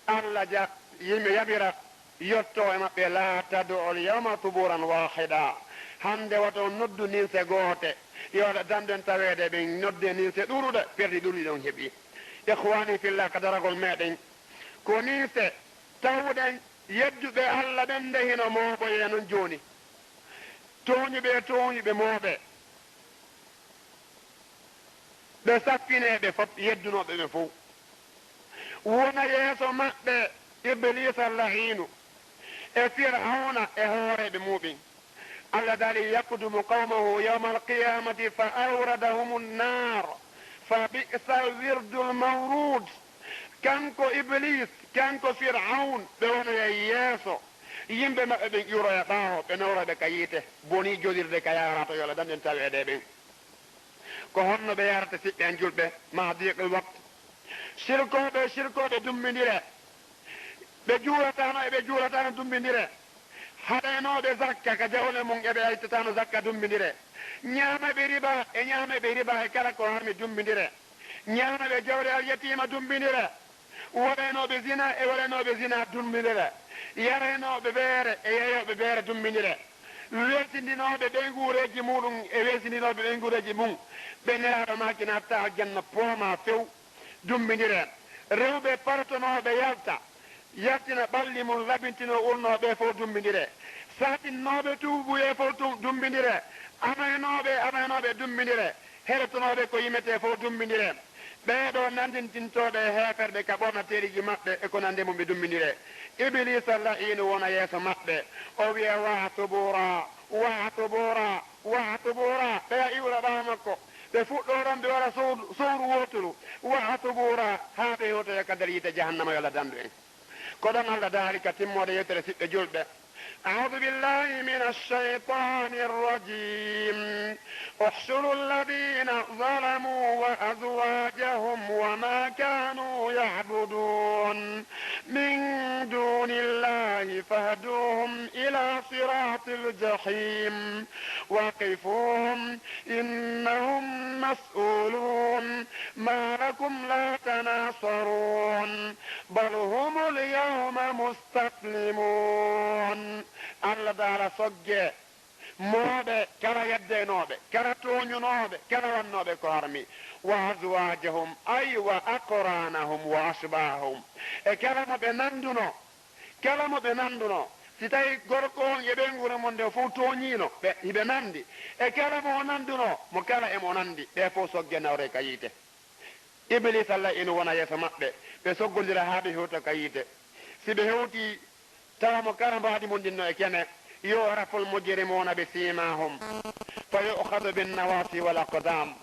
Alla ja-, yimɓe yaɓira, yottoo e maɓɓe, "Laa tad'u al-yawma thuburan waahida." Hannde wata on noddu ninse goote. Yo Alla dandu en taweede ɓen noddee ninse ɗuuɗuɗe, perdi ɗuuɗuɗi on heɓi. Ikhwaani fillah, ka daragol meɗen, ko ninse tawuɗen yedduɓe Alla ɓen nde hino mooɓoyee non jooni. Tooñuɓe e tooñuɓe mooɓee. Ɓe saffinee ɓe fof, yeddunooɓe ɓe fof. Wona yeeso maɓɓe Ibliisa la'iinu e Fir'awna e hooreeɓe muuɓen. Alla daali, "Yaqdumu qawmahu yawmal qiyaamati fa awradahumun naar, fa bi'sal wirdul mawruud." Kanko Ibliis, kanko Fir'awn, ɓe wonoyay yeeso. Yimɓe maɓɓe ɓen ƴuroya ɓaawo, ɓe nawra ɓe ka yiite. Bonii jolirde ka yaarata, yo Alla dandu en taweede e ɓen. Ko honno ɓe yaarata, siɓɓe an julɓe, maa diiqil waqt? Sirkooɓe, sirkooɓe dummbindire. Ɓe juulataano e ɓe juulataano dummbindire. Haɗaynooɓe zakka ka jawle mum e ɓe a ittataano zakka dummbindire. Ñaamayɓe riba e ñaamayɓe riba e kala ko harmi dummbindire. Ñaamayɓe jawle alyatiima dummbindire. Waɗaynooɓe zina e waɗaynooɓe zina dummbindire. Yaraynooɓe beere e yarooɓe beere dummbindire. Weesindinooɓe ɓeynguureeji muuɗum e weesindinooɓe ɓeynguureeji mum, ɓe Nelaaɗo maaki naatata aljanna poomaa few, dummbindire. Rewɓe parotonooɓe yalta, yaltina ɓalli mum, labintinoo urnoo ɓe fow dummbindire. Saatinnooɓe tuubuyee fow tum-, dummbindire. Amaynooɓe, amaynooɓe dummbindire. Heɗotonooɓe ko yimetee fow dummbindire. Ɓee ɗoo nandintintooɓe e heeferɓe ka ɓornateeriiji maɓɓe e ko nanndi e mum, ɓe dummbindire. Ibiliisa la'iinu wona yeeso maɓɓe, o wi'a, "Wa tubuura, wa tubuura, wa tubuura." Ɓeya iwra ɓaawo makko, ɓe fuɗɗoran ɓe waɗa sowru, sowru wooturu, "Wa tubuura," haa ɓe hewtoya ka nder yiite jahannama, yo Alla dandu en. Ko ɗon Alla daali ka timmoode yewtere, siɓɓe julɓe, أعوذ بالله من الشيطان الرجيم. احشروا الذين ظلموا وأزواجهم وما كانوا يعبدون من دون الله فاهدوهم إلى صراط الجحيم. وقفوهم إنهم مسؤولون. ما لكم لا تناصرون. بل هم اليوم مستسلمون. Allah Taala sogge mooɓe, kala yeddenooɓe, kala tooñunooɓe, kala wannooɓe ko harmi. وأزواجهم، أي وأقرانهم وأشباههم. E kala mo ɓe nanndunoo, kala mo ɓe nanndunoo, si tawii gorko on e ɓeynguure mun nden fow tooñiino ɓe, hiɓe nanndi. E kala mo o nanndunoo, mo kala e mo nanndi, ɓe fow sogge nawre ka yiite. Ibliisa la'inu wona yeeso maɓɓe, ɓe soggondira haa ɓe hewta ka yiite. Si ɓe hewtii, tawa mo kala mbaadi mun ndin no e kene, يعرف المجرمون بسيماهم فيؤخذ بالنواصي والأقدام.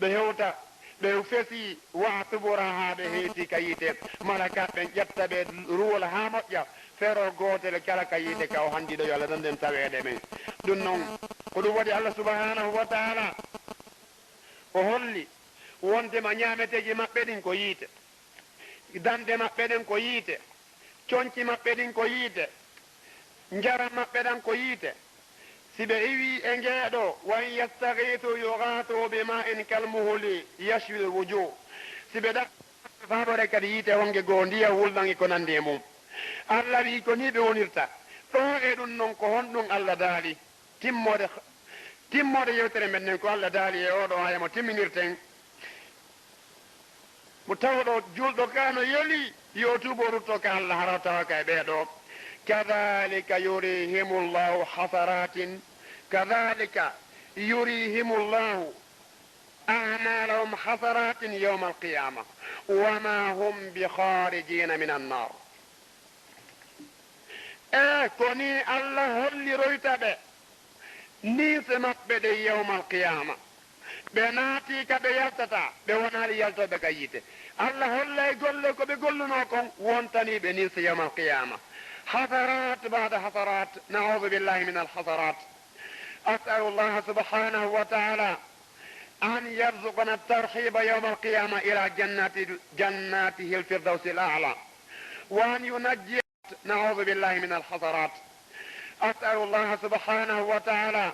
Ɓe hewta, ɓe fesii وأثبورا haa ɓe hewtii ka yiite. Malaykaaɓe ɓen ƴetta ɓe ruwola haa moƴƴa, feroo gootel kala ka yiite ka o handiɗo, yo Allah dandu en taweede men. Ɗun non, ko ɗun waɗi Allah subhanahu wa ta'ala o holli wondema ɲaameteeji maɓɓe ɗin ko yiite, danɗe maɓɓe ɗen ko yiite, conci maɓɓe ɗin ko yiite, njaram maɓɓe ɗan ko yiite. Si ɓe iwii e ngee ɗoo, وإن يستغيثوا يغاثوا بماء كالمهل يشوي الوجوه. Si ɓe ɗa-, faabore kadi yiite honge goo, ndiyan wulɗan e ko nanndi e mun. Allah wi'i ko nii ɓe wonirta. Ɗoo e ɗun non, ko honɗun Allah daali? Timmoode, timmoode yewtere men nden, ko Allah daali e oo ɗoo aaya mo timminirten. Mo tawɗo juulɗo kaa no yelii, yo o tuubo, o rutto ka Allah, hara o tawa ka e ɓee ɗoo. كذلك يريهم الله حسرات، كذلك يريهم الله أعمالهم حسرات يوم القيامة وما هم بخارجين من النار. E ko nii Allah holliroyta ɓe ninse maɓɓe ɗen yawmal qiyaama. Ɓe naatii ka ɓe yaltata, ɓe wonaali yaltooɓe ka yiite. Allah hollay golle ko ɓe gollunoo kon wontanii ɓe ninse yawmal qiyaama. حسرات بعد حسرات، نعوذ بالله من الحسرات. أسأل الله سبحانه وتعالى أن يرزقنا الترحيب يوم القيامة إلى جنات، جناته الفردوس الأعلى، وأن ينجي نعوذ بالله من الحسرات. أسأل الله سبحانه وتعالى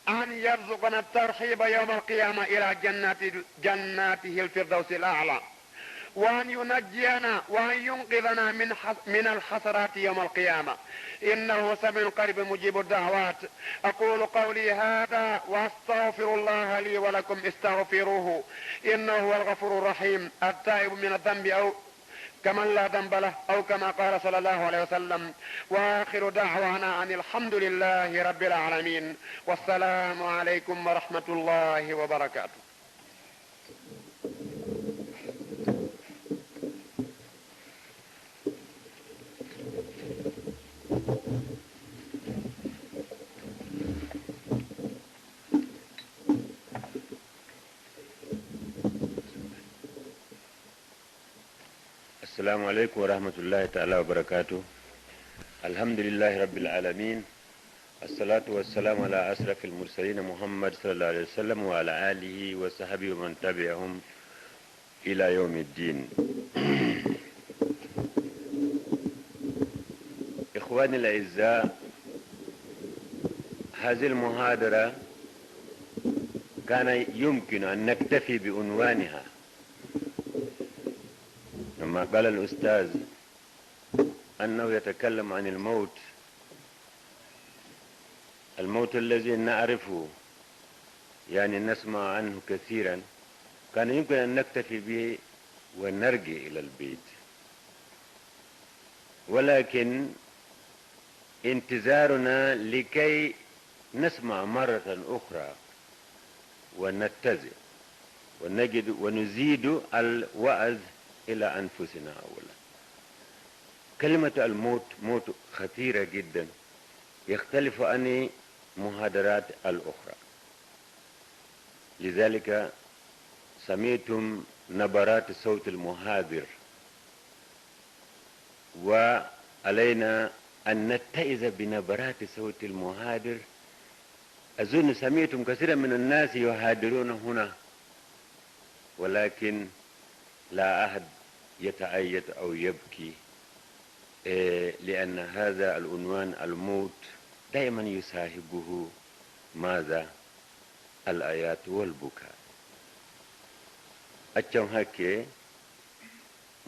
أن يرزقنا الترحيب يوم القيامة إلى جنات، جناته الفردوس الأعلى، وأن ينجينا وأن ينقذنا من حس-، من الحسرات يوم القيامة، إنه سميع قريب مجيب الدعوات. أقول قولي هذا وأستغفر الله لي ولكم، استغفروه، إنه هو الغفور الرحيم، التائب من الذنب أو كمن لا ذنب له، أو كما قال صلى الله عليه وسلم. وآخر دعوانا أن الحمد لله رب العالمين. والسلام عليكم ورحمة الله وبركاته. السلام عليكم ورحمة الله تعالى وبركاته. الحمد لله رب العالمين. الصلاة والسلام على أشرف المرسلين محمد صلى الله عليه وسلم وعلى آله وصحبه ومن تبعهم إلى يوم الدين. إخواني الأعزاء، هذه المحاضرة كان يمكن أن نكتفي بعنوانها، لما قال الأستاذ أنه يتكلم عن الموت، الموت الذي نعرفه، يعني نسمع عنه كثيرا، كان يمكن أن نكتفي به ونرجع إلى البيت. ولكن انتظارنا لكي نسمع مرة أخرى ونتزع ونجد ونزيد الوعظ إلى أنفسنا أولا. كلمة الموت موت خطيرة جدا، يختلف عن المحاضرات الأخرى. لذلك سمعتم نبرات صوت المحاضر، وعلينا أن نتعظ بنبرات صوت المحاضر. أظن سمعتم كثيرا من الناس يحاضرون هنا، ولكن لا أحد يتعيط أو يبكي، إيه، لأن هذا العنوان الموت دائما يصاحبه ماذا؟ العياط والبكاء. Accon hakke,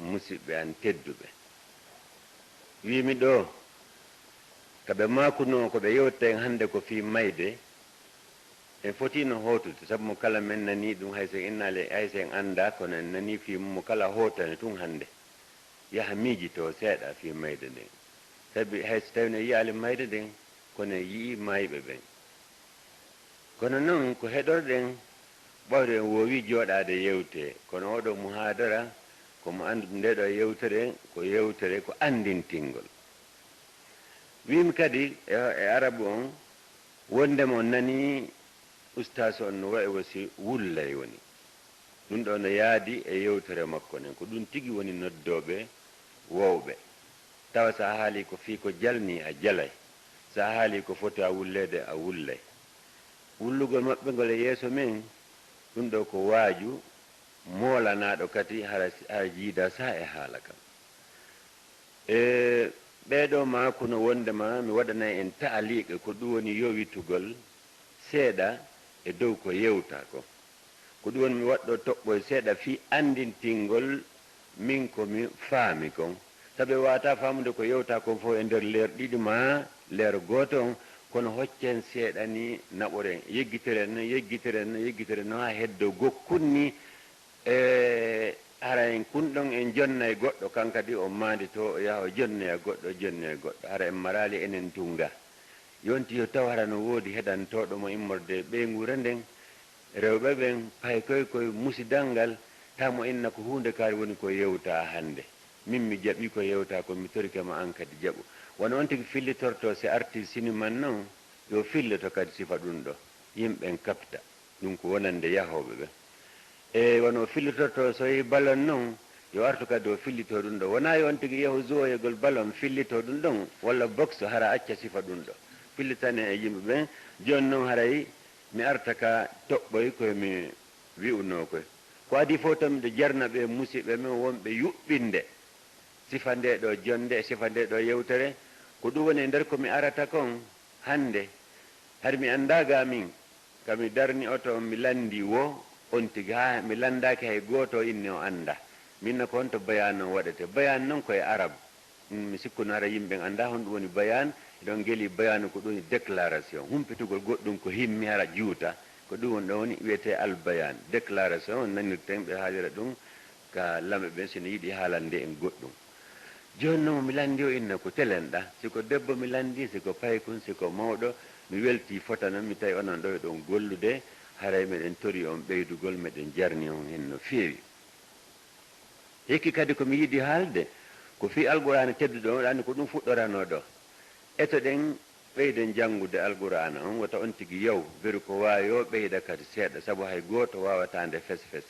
musiɓɓe an tedduɓe. Wiimi ɗoo, ka ɓe maakunoo ko ɓe yewteten hannde ko fii mayde, en fotiino hootude, sabu mo kala men nanii ɗum, hay so en innaali, hay so en anndaa, kono en nanii fii mum, mo kala hootane tun hannde, yaha miijitoo seeɗa fii mayde nden. Sabi hay so tawii en yi'aali mayde nden, kono en yi'ii maayɓe ɓen. Kono non ko heɗorɗen, ɓawde en woowii jooɗaade yewtee, kono oo ɗoo muhaadara, ko mo anndude ndee ɗoo yewtere, ko yewtere ko anndintingol. Wiimi kadi e, e Arabu on, wonndema on nanii ustaas on no wa'i wo si wullay woni. Ɗum ɗoo no yaadi e yewtere makko nden. Ko ɗum tigi woni noddooɓe wowɓe. Tawa so a haalii ko fii ko jalnii, a jalay. So a haalii ko foti a wulleede, a wullay. Wullugol maɓɓe ngol e yeeso men, ɗum ɗoo ko waaju moolanaaɗo kadi hara, hara jiidaa saa e haala kan. E ɓee ɗoo maakuno wonndema mi waɗanay en ta'aliiqa, ko ɗum woni yowitugol seeɗa e dow ko yewtaa kon. Ko ɗum woni mi waɗɗoo toɓɓoy seeɗa fii anndintingol min ko mi faami kon. Sabu en waawataa faamude ko yewtaa kon fow e nder leer ɗiɗi maa leer gooto on, kono hoccen seeɗa nii naɓoren, yeggitiren non, yeggitiren non, yeggitiren non haa heddoo gokkun nii. E hara en kun ɗon en jonnay goɗɗo, kan kadi o maanditoo, o yaha o jonnoya goɗɗo, o jonnoya goɗɗo. Hara en maraali enen tun ga. Yonti yo taw hara no woodi heɗantooɗo mo immorde ɓeynguure nden, rewɓe ɓen, paykoy koy musidal ngal, taa mo inna ko huunde kaari woni ko yewtaa hannde. Min mi jaɓii ko yewtaa kon, mi torike ma an kadi jaɓu. Wano on tigi fillitortoo si artii siniman non, yo fillito kadi sifa ɗun ɗoo. Yimɓen kapta. Ɗun ko wonande yahooɓe ɓen. E wano o fillitortoo so yehi balon non, yo artu kadi o fillitoo ɗun ɗon. Wonaa yo on tigi yahu zuwoyagol balon fillitoo ɗun ɗon, walla boks, hara acca sifa ɗun ɗon. Fillitane e yimɓe ɓen. Jooni non haray mi arta ka toɓɓoy koy mi wi'unoo koy. Ko adii fow tan miɗo jarna ɓee musiɓɓe men wonɓe yuɓɓinde sifa ndee ɗoo jonnde e sifa ndee ɗoo yewtere. Ko ɗun woni e nder ko mi arata kon hannde. Hari mi anndaa ga min. Ka mi darni oto on, mi lanndii woo on tigi, haa mi lanndaaki hay gooto o inni o anndaa. Min na ko honto bayaan on waɗetee? Bayaan non ko e Arab. Mm, mi sikkuno hara yimɓe ɓen anndaa honɗun woni bayaan. Hiɗon geli bayaanu ko ɗun woni déclaration. Humpitugol goɗɗun ko himmi hara juuta. Ko ɗun woni ɗon woni wi'etee al bayaan. Déclaration on nanirten ɓe haalira ɗun ka lamɓe ɓen si no yiɗi haalande en goɗɗun. Jooni non mo mi lanndii o inna ko telenɗaa, si ko debbo mi lanndii, si ko paykun, si ko mawɗo, mi weltii fota non, mi tawi onon ɗoo hiɗon gollude, haray meɗen torii on ɓeydugol, meɗen jarni on hen no feewi. Hikki kadi ko mi yiɗi haalde, ko fii Alqur'aana tedduɗo on, ɗaani ko ɗun fuɗɗoranoo ɗoo. Etoɗen ɓeyden janngude Alqur'aana on, wota on tigi yaw, beru ko waawi o ɓeyda kadi seeɗa, sabu hay gooto waawataa nde fes fes.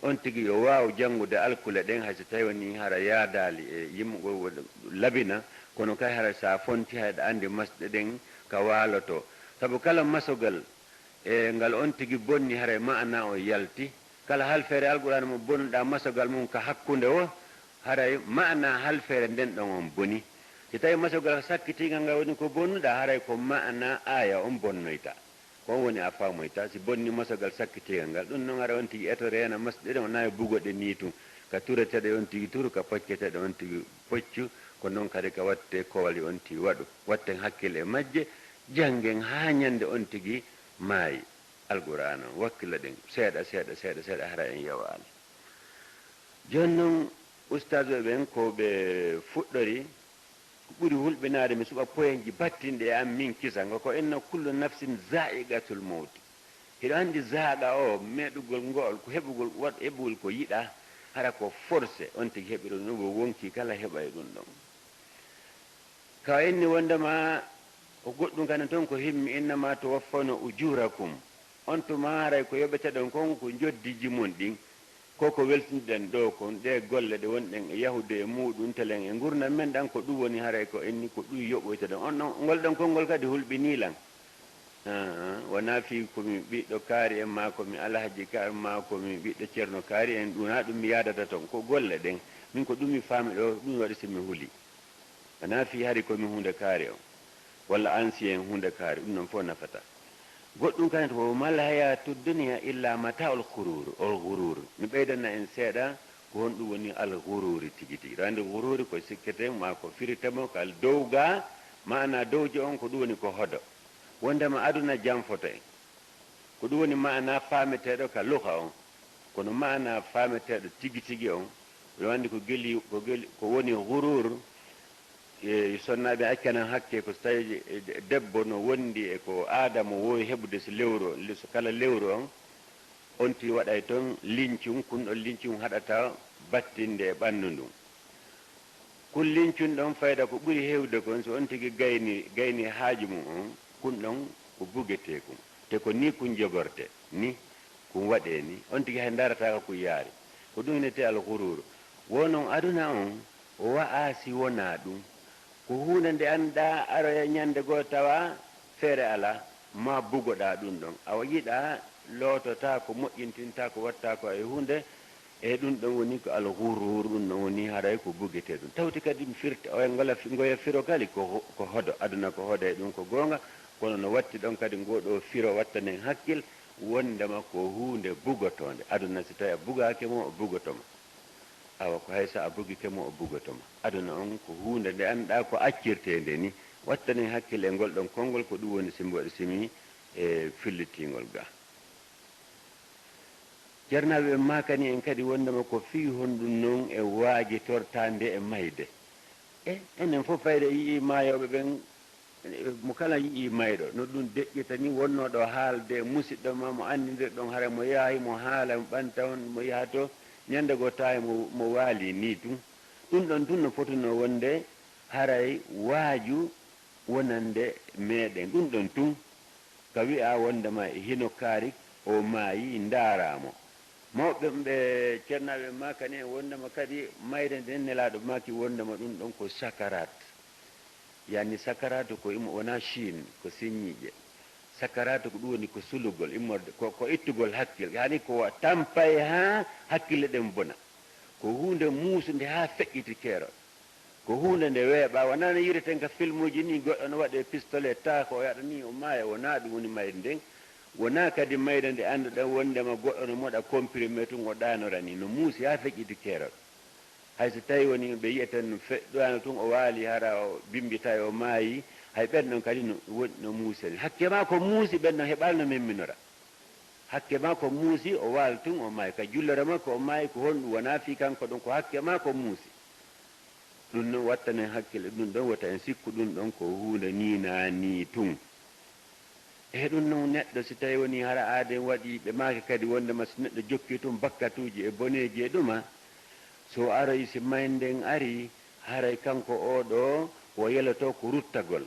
On tigi yo waaw janngude alkule ɗen, hay so tawii wonii hara yaadaali e yimɓe, labina, kono kay hara si a fontii, hay aɗa anndi masɗe ɗen ka waalotoo. Sabu kala masogal, e, ngal on tigi bonni, haray ma'anaa on yalti. Kala halfeere Alqur'aana mo bonnuɗaa masogal mun ka hakkunde woo, haray ma'anaa halfeere nden ɗon on boni. Si tawii masogal sakkitiingal ngal woni ko bonnuɗaa, haray ko ma'anaa aaya on bonnoyta. Ko on woni a faamoyta, si bonni masogal sakkitiingal ngal. Ɗun non hara on tigi eto reena masɗe ɗen, wonaa yo bugo ɗe nii tun. Ka tureteeɗe on tigi turu, ka pocceteeɗe on tigi poccu, ko non kadi ka wattee kowali on tigi waɗu. Watten hakkil e majje, janngen haa ɲande on tigi maayi. Alqur'aana on, wakkiloɗen seeɗa, seeɗa, seeɗa, seeɗa, hara en yawaali. Jooni non, ustaazuɓe ɓen, ko ɓe fuɗɗori, ko ɓuri hulɓinaade, mi suɓa poyenji battinɗi e an, min kisa ngo, ko inna kullu nafsin zaa'iqatul mawti. Hiɗo anndi zaaqa o, meeɗugol ngo'ol, ko heɓugol, waɗ-, heɓugol ko yiɗaa, hara ko forcé, on tigi heɓiro ɗum, o wonkii kala heɓa e ɗum ɗon. Ka inni wondema ko goɗɗum kan ton ko himmi, "Innama tuwaffawna ujurakum." On tuma haray ko yoɓeteɗon kon ko njoddiji mon ɗin. Ko ko weltinɗen ɗoo kon, ɗee golle ɗe wonɗen e yahude e muuɗum, telen e ngurndan men ɗan, ko ɗum woni haray ko enni, ko ɗum yoɓoyteɗen. On ɗon, ngol ɗon konngol kadi hulɓinii lan. Aa, wonaa fii ko mi ɓiɗɗo kaari en, maa ko mi alhaji kaari, maa ko mi ɓiɗɗo ceerno kaari en, ɗum wonaa ɗum mi yaadata ton. Ko golle ɗen. Min ko ɗum mi faami ɗoo, ɗum waɗi si mi huli. Wonaa fii hari ko mi huunde kaari on, walla ancien huunde kaari, ɗum non fof nafataa. Goɗɗum kadi, "Wa mal hayaatu dunya illa mata'ul ghurur, ul ghurur." Mi ɓeydana en seeɗa, ko honɗum woni al ghururi tigi tigi. Ɗo anndi ghururi ko sikkete, maa ko firite mo, kal dow gaa, maana dowje on, ko ɗum woni ko hodo. Wondema aduna janfoto en. Ko ɗum woni maana faameteeɗo ka lugha on. Kono maana faameteeɗo tigi tigi on, no anndi ko geli, ko geli, ko woni ghurur, e sonnaaɓe accanan hakke, ko so tawi debbo no wondi e ko aada mo woowi heɓude so lewru on, so kala lewru on, on tigi waɗay ton lincun, kun ɗon lincun haɗata battinde e ɓanndu ndun. Kun lincun ɗon fayda ko ɓuri heewde kon, so on tigi gayni, gayni haaju mum on, kun ɗon ko bugetee kun. Te ko nii kun jogorte, ni kun waɗee ni, on tigi hay ndarataaka kun yaari. Ko ɗum innetee al ghurur. Wo non aduna on, o wa'aa si wonaa ɗum. Ko huunde nde anndaa aroya ñannde goo tawa feere alaa, maa bugoɗaa ɗum ɗon. Awa yiɗaa loototaako, moƴƴintintaako, wattaako hay huunde, e ɗum ɗon woni ko al ghurur, ɗum ɗon woni haray ko bugetee ɗum. Tawti kadi mi firti, o ngola fi-, ngoya firo kadi ko ho-, ko hodo, aduna ko hodo e ɗum ko goonga, kono no watti ɗon kadi ngoo ɗoo firo wattanen hakkil, wondema ko huunde bugotoonde. Aduna si tawi a bugaaki mo, o bugoto ma. Awa ko hay so a bugike mo, o bugoto ma. Aduna on ko huunde nde anndaa ko accirteende ni. Wattanen hakkil e ngol ɗon konngol, ko ɗum woni si mbo-, si mi, e, fillitingol ga. Ceernaaɓe ɓen maakani en kadi wonndema ko fii honɗun non e waajitortaande e mayde. E, enen fof fayde yi'ii maayooɓe ɓen, mo kala yi'ii mayɗo, no ɗun deƴƴita ni, wonnooɗo haalde e musiɗɗo maa mo anndirɗon, haray mo yahay, mo haala, mo ɓanta on, mo yaha to, ñannde goo tawa mo, mo waalii nii tun. Ɗun ɗon tun no fotunoo wonde haray waaju wonande meɗen ɗun ɗon tun, ka wi'aa wonndema hino kaari, o maayi, ndaaraa mo. Mawɓe ɓe ceernaaɓe maakani en wonndema kadi mayre nden Nelaaɗo maaki wonndema ɗun ɗon ko sakarat. Yani sakaraatu ko imo wonaa Chine, ko siññiiƴe. Sakaraatu ko ɗun woni ko sulugol, immorde, ko, ko ittugol hakkil. Yani ko wa-, tampay haa hakkille ɗen bona. Ko huunde muusunde haa feƴƴiti keerol. Ko huunde nde weeɓaa, wonaa no yi'ireten ka filmuuji nii, goɗɗo no waɗee pistolet, taa ko o yaɗa nii, o maaya, wonaa ɗun woni mayde nden. Wonaa kadi mayde nde annduɗen wonndema goɗɗo no moɗa comprimé tun, o ɗaanora nii, no muusi haa feƴƴiti keerol. Hay so tawii woni ɓe yi'eten no feƴƴaano tun, o waali, hara o bimbitaa, o maayi, hay ɓen ɗon kadi no, woni no muusani. Hakke maa ko muusi, ɓen ɗon heɓaali no memminora. Hakke maa ko muusi, o waali tun, o maayi. Ka jullere makko, o maayi, ko honɗun wonaa fii kanko ɗon, ko hakke maa ko muusi. Ɗun non wattanen hakkille ɗun ɗon, wota en sikku ɗun ɗon ko huunde nii naa nii tun. E ɗun non neɗɗo, si tawii wonii hara aaden waɗii, ɓe maaki kadi wonndema si neɗɗo jokkii tun bakkatuuji e boneeji e ɗuma, so aroyi, si mayde nden arii, haray kanko oo ɗoo, o yelotoo ko ruttagol.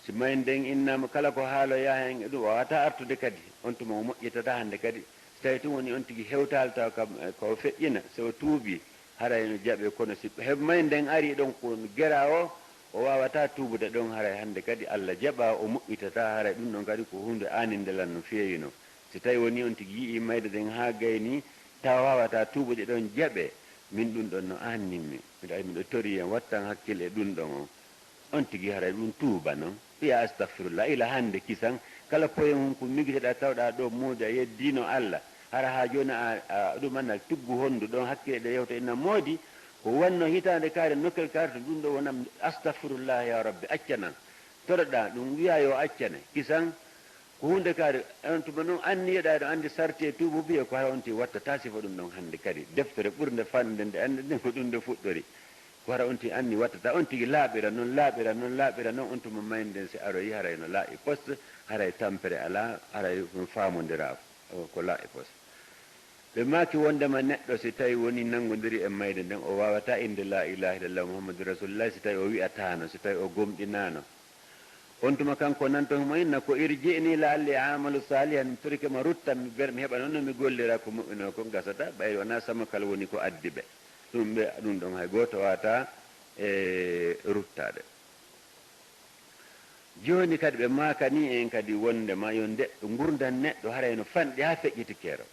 Si mayde nden innaama kala ko haaloyaa hen e ɗun, o waawataa artude kadi. On tuma o moƴƴitataa hannde kadi. Si tawii tun wonii on tigi hewtaali tawa kam, eh, ko o feƴƴina, si o tuubii, haray no jaɓee. Kono si he-, mayde nden arii ɗon ko geraa o, o waawataa tuubude ɗon, haray hannde kadi Alla jaɓaa, o moƴƴitataa, haray ɗun ɗon kadi ko huunde aaninde lan no feewi non. Si tawii wonii on tigi yi'ii mayde nden haa gaynii, tawa waawataa tuubude ɗon, jaɓee, min ɗun ɗon no aannin mi. Miɗo, miɗo torii en, wattan hakkil e ɗun ɗon on. On tigi haray ɗun tuuba non, wi'a, "Astagfirullah, ila hannde kisan, kala poyon hun kun migiteɗaa tawɗaa ɗoo moodi a yeddiino Alla, hara haa jooni a, a ɗumanal tuggu honndu ɗon hakkile ɗe yewta ina moodi, ko wanno hitaande kaari nokkel kaari to ɗun ɗoo wonam, astagfirullah ya Rabbi, accanan." Toroɗaa ɗun, wi'a yo accane, kisan, ko huunde kaari, on tuma non anniyeɗaa, eɗon anndi sarti e tuubu biye ko hara on tigi wattataa sifa ɗun ɗon hannde kadi. Deftere ɓurnde fannude nde anndi ɗen ko ɗun nde fuɗɗori. Ko hara on tigi anni wattata, on tigi laaɓira non, laaɓira non, laaɓira non, on tuma mayde nden si aroyi, haray no laaɓi pos, haray tampere alaa, haray ɗun faamondiraa ko laaɓi pos. Ɓe maaki wonndema neɗɗo si tawii wonii nanngondiri e mayde nden, o waawataa innde laa ilaaha illallah Muhammadu Rasuulullaahi si tawii o wi'ataano, si tawii o gomɗinaano. On tuma kanko nanto himo inna ko irji'ni la'alli a'malu salihan, mi torike ma ruttan, mi ber-, mi heɓa non no mi gollira ko moƴƴunoo kon gasata, ɓayri wonaa samakal woni ko addi ɓe. Ɗum ɓe, ɗum ɗon hay gooto waawataa, e, ruttaade. Jooni kadi ɓe maakanii en kadi wonndema yo nde-, ngurndan neɗɗo haray no fanɗi haa feƴƴiti keerol.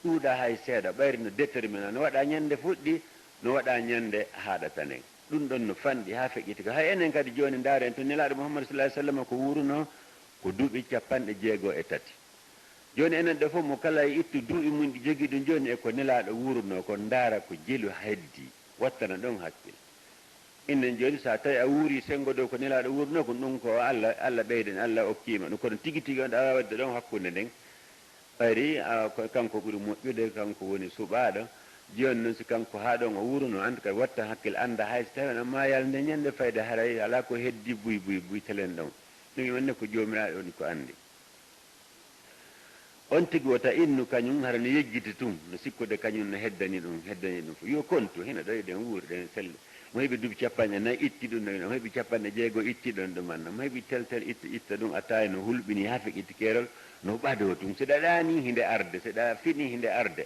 Ɗuuɗaa hay seeɗa, ɓayri no déterminant, no waɗaa ñannde fuɗɗi, no waɗaa ñannde haaɗata nden. Ɗum ɗon no fanɗi haa feƴƴiti keerol. Hay enen kadi jooni ndaaren to Nelaaɗo Muhammadu sallallaahu alayhi wa sallam ko wuurunoo ko duuɓi capanɗe jeego e tati. Jooni enen ɗo fof mo kala e ittu duuɓi mum ɗi jogii ɗum jooni e ko Nelaaɗo wuurunoo kon ndaara ko jelu heddii, wattana ɗon hakkil. Innen jooni, so a tawi a wuuri senngo dow ko Nelaaɗo wuurunoo kon, ɗum ko Alla, Alla ɓeyden, Alla okkiima ɗum. Kono tigi tigi on ɗo a waɗde ɗon hakkunde nden, ɓayri, a, ko kanko ɓuri moƴƴude, kanko woni suɓaaɗo. Jooni non, si kanko haa ɗon o wuurunoo, an kadi watta hakkil, annda hay so tawi on maayal nde ñannde fayde, haray alaa ko heddii buy, buy, buy, telen ɗon. Ɗum wonde ko Joomiraaɗo woni ko anndi. On tigi wota innu kañum, hara no yejjiti tun, no sikkude kañum no heddani ɗum, heddani ɗum fof. Yo kontu, hino ɗo eɗen wuuri, eɗen selli. Mo heɓi duuɓi capanɗe nayi, itti ɗum ɗon, mo heɓi capanɗe jeego, itti ɗon ɗum anna. Mo heɓi tel tel, itti, itta ɗum, a tawi no hulɓini haa feƴƴiti keerol, no ɓadoo tun. Si ɗaɗaani, hinde arde, si ɗa fini, hinde arde.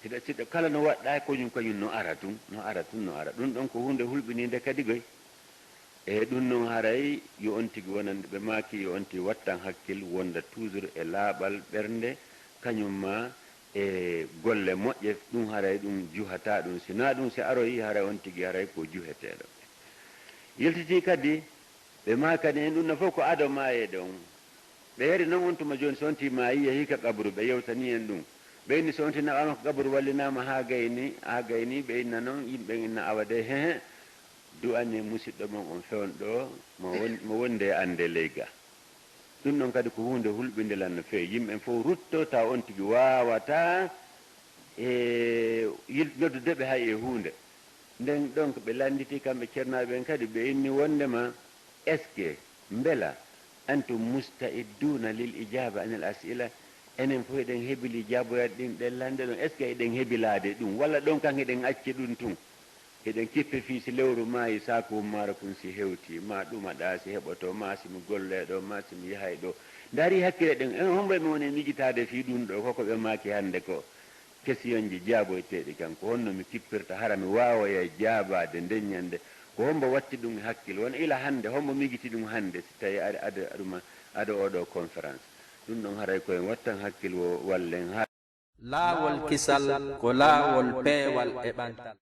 Si ɗa, si ɗa, kala no waɗɗaa, kañum, kañum no ara tun, no ara tun, no ara. Ɗum ɗon ko huunde hulɓiniinde kadi goy. E ɗum non haray yo on tigi wonande ɓe maaki, yo on tigi wattan hakkil wonda toujours e laaɓal ɓernde, kañum ma e golle moƴƴe, ɗum haray ɗum juhataa ɗum. Si naa ɗum, si aroyi haray on tigi haray ko juheteeɗo. Yiltitii kadi, ɓe maakani en ɗum no fof ko ado maayee ɗon. Ɓe yari non on tuma jooni, so on tigi maayi, yahii ka qabru, ɓe yewtanii en ɗum. Ɓe inni so on tigi naɓaama ka qabru, wallinaama haa gayni, haa gayni, ɓe inna non, yimɓe inna awa de, hehe, du'anee musiɗɗo mon on fewndo ɗo, mo won-, mo wonde e annde ley ga. Ɗum ɗon kadi ko huunde hulɓinde lan no feewi. Yimɓe fof rutto, tawa on tigi waawataa, e, yil-, noddude ɓe hay e huunde. Nden ɗon ko ɓe lannditi kamɓe ceernaaɓe ɓen kadi, ɓe inni wonndema, est-ce que, mbela, antum musta'idduuna lil ijaaba anil as'ila, enen fof eɗen hebili jaaboyaade ɗin ɗen lanɗe ɗon, est-ce que eɗen hebilaade ɗum, walla ɗon kan eɗen acci ɗum tun? Eɗen kippe fii si lewru maayi, saaku maaro kun si hewti, ma ɗumaɗaa si heɓoto, ma si mi golloyay ɗo, ma si mi yahay ɗo. Ndaari hakkile ɗen, en hombo e men woni e mijitaade fii ɗum ɗo, ko ko ɓe maaki hannde ko. Kesiyonji jaaboyteeɗi kan, ko honno mi kippirta hara mi waawoya jaabaade nden ñande? Ko hombo watti ɗum e hakkil? Won ila hannde, hombo mijiti ɗum hannde, si tawi aɗa, aɗa, aɗuma, aɗa oɗo conférence? Ɗum ɗon haray ko en wattan hakkil wo wallen ha. Laawol kisal ko laawol peewal e ɓantal.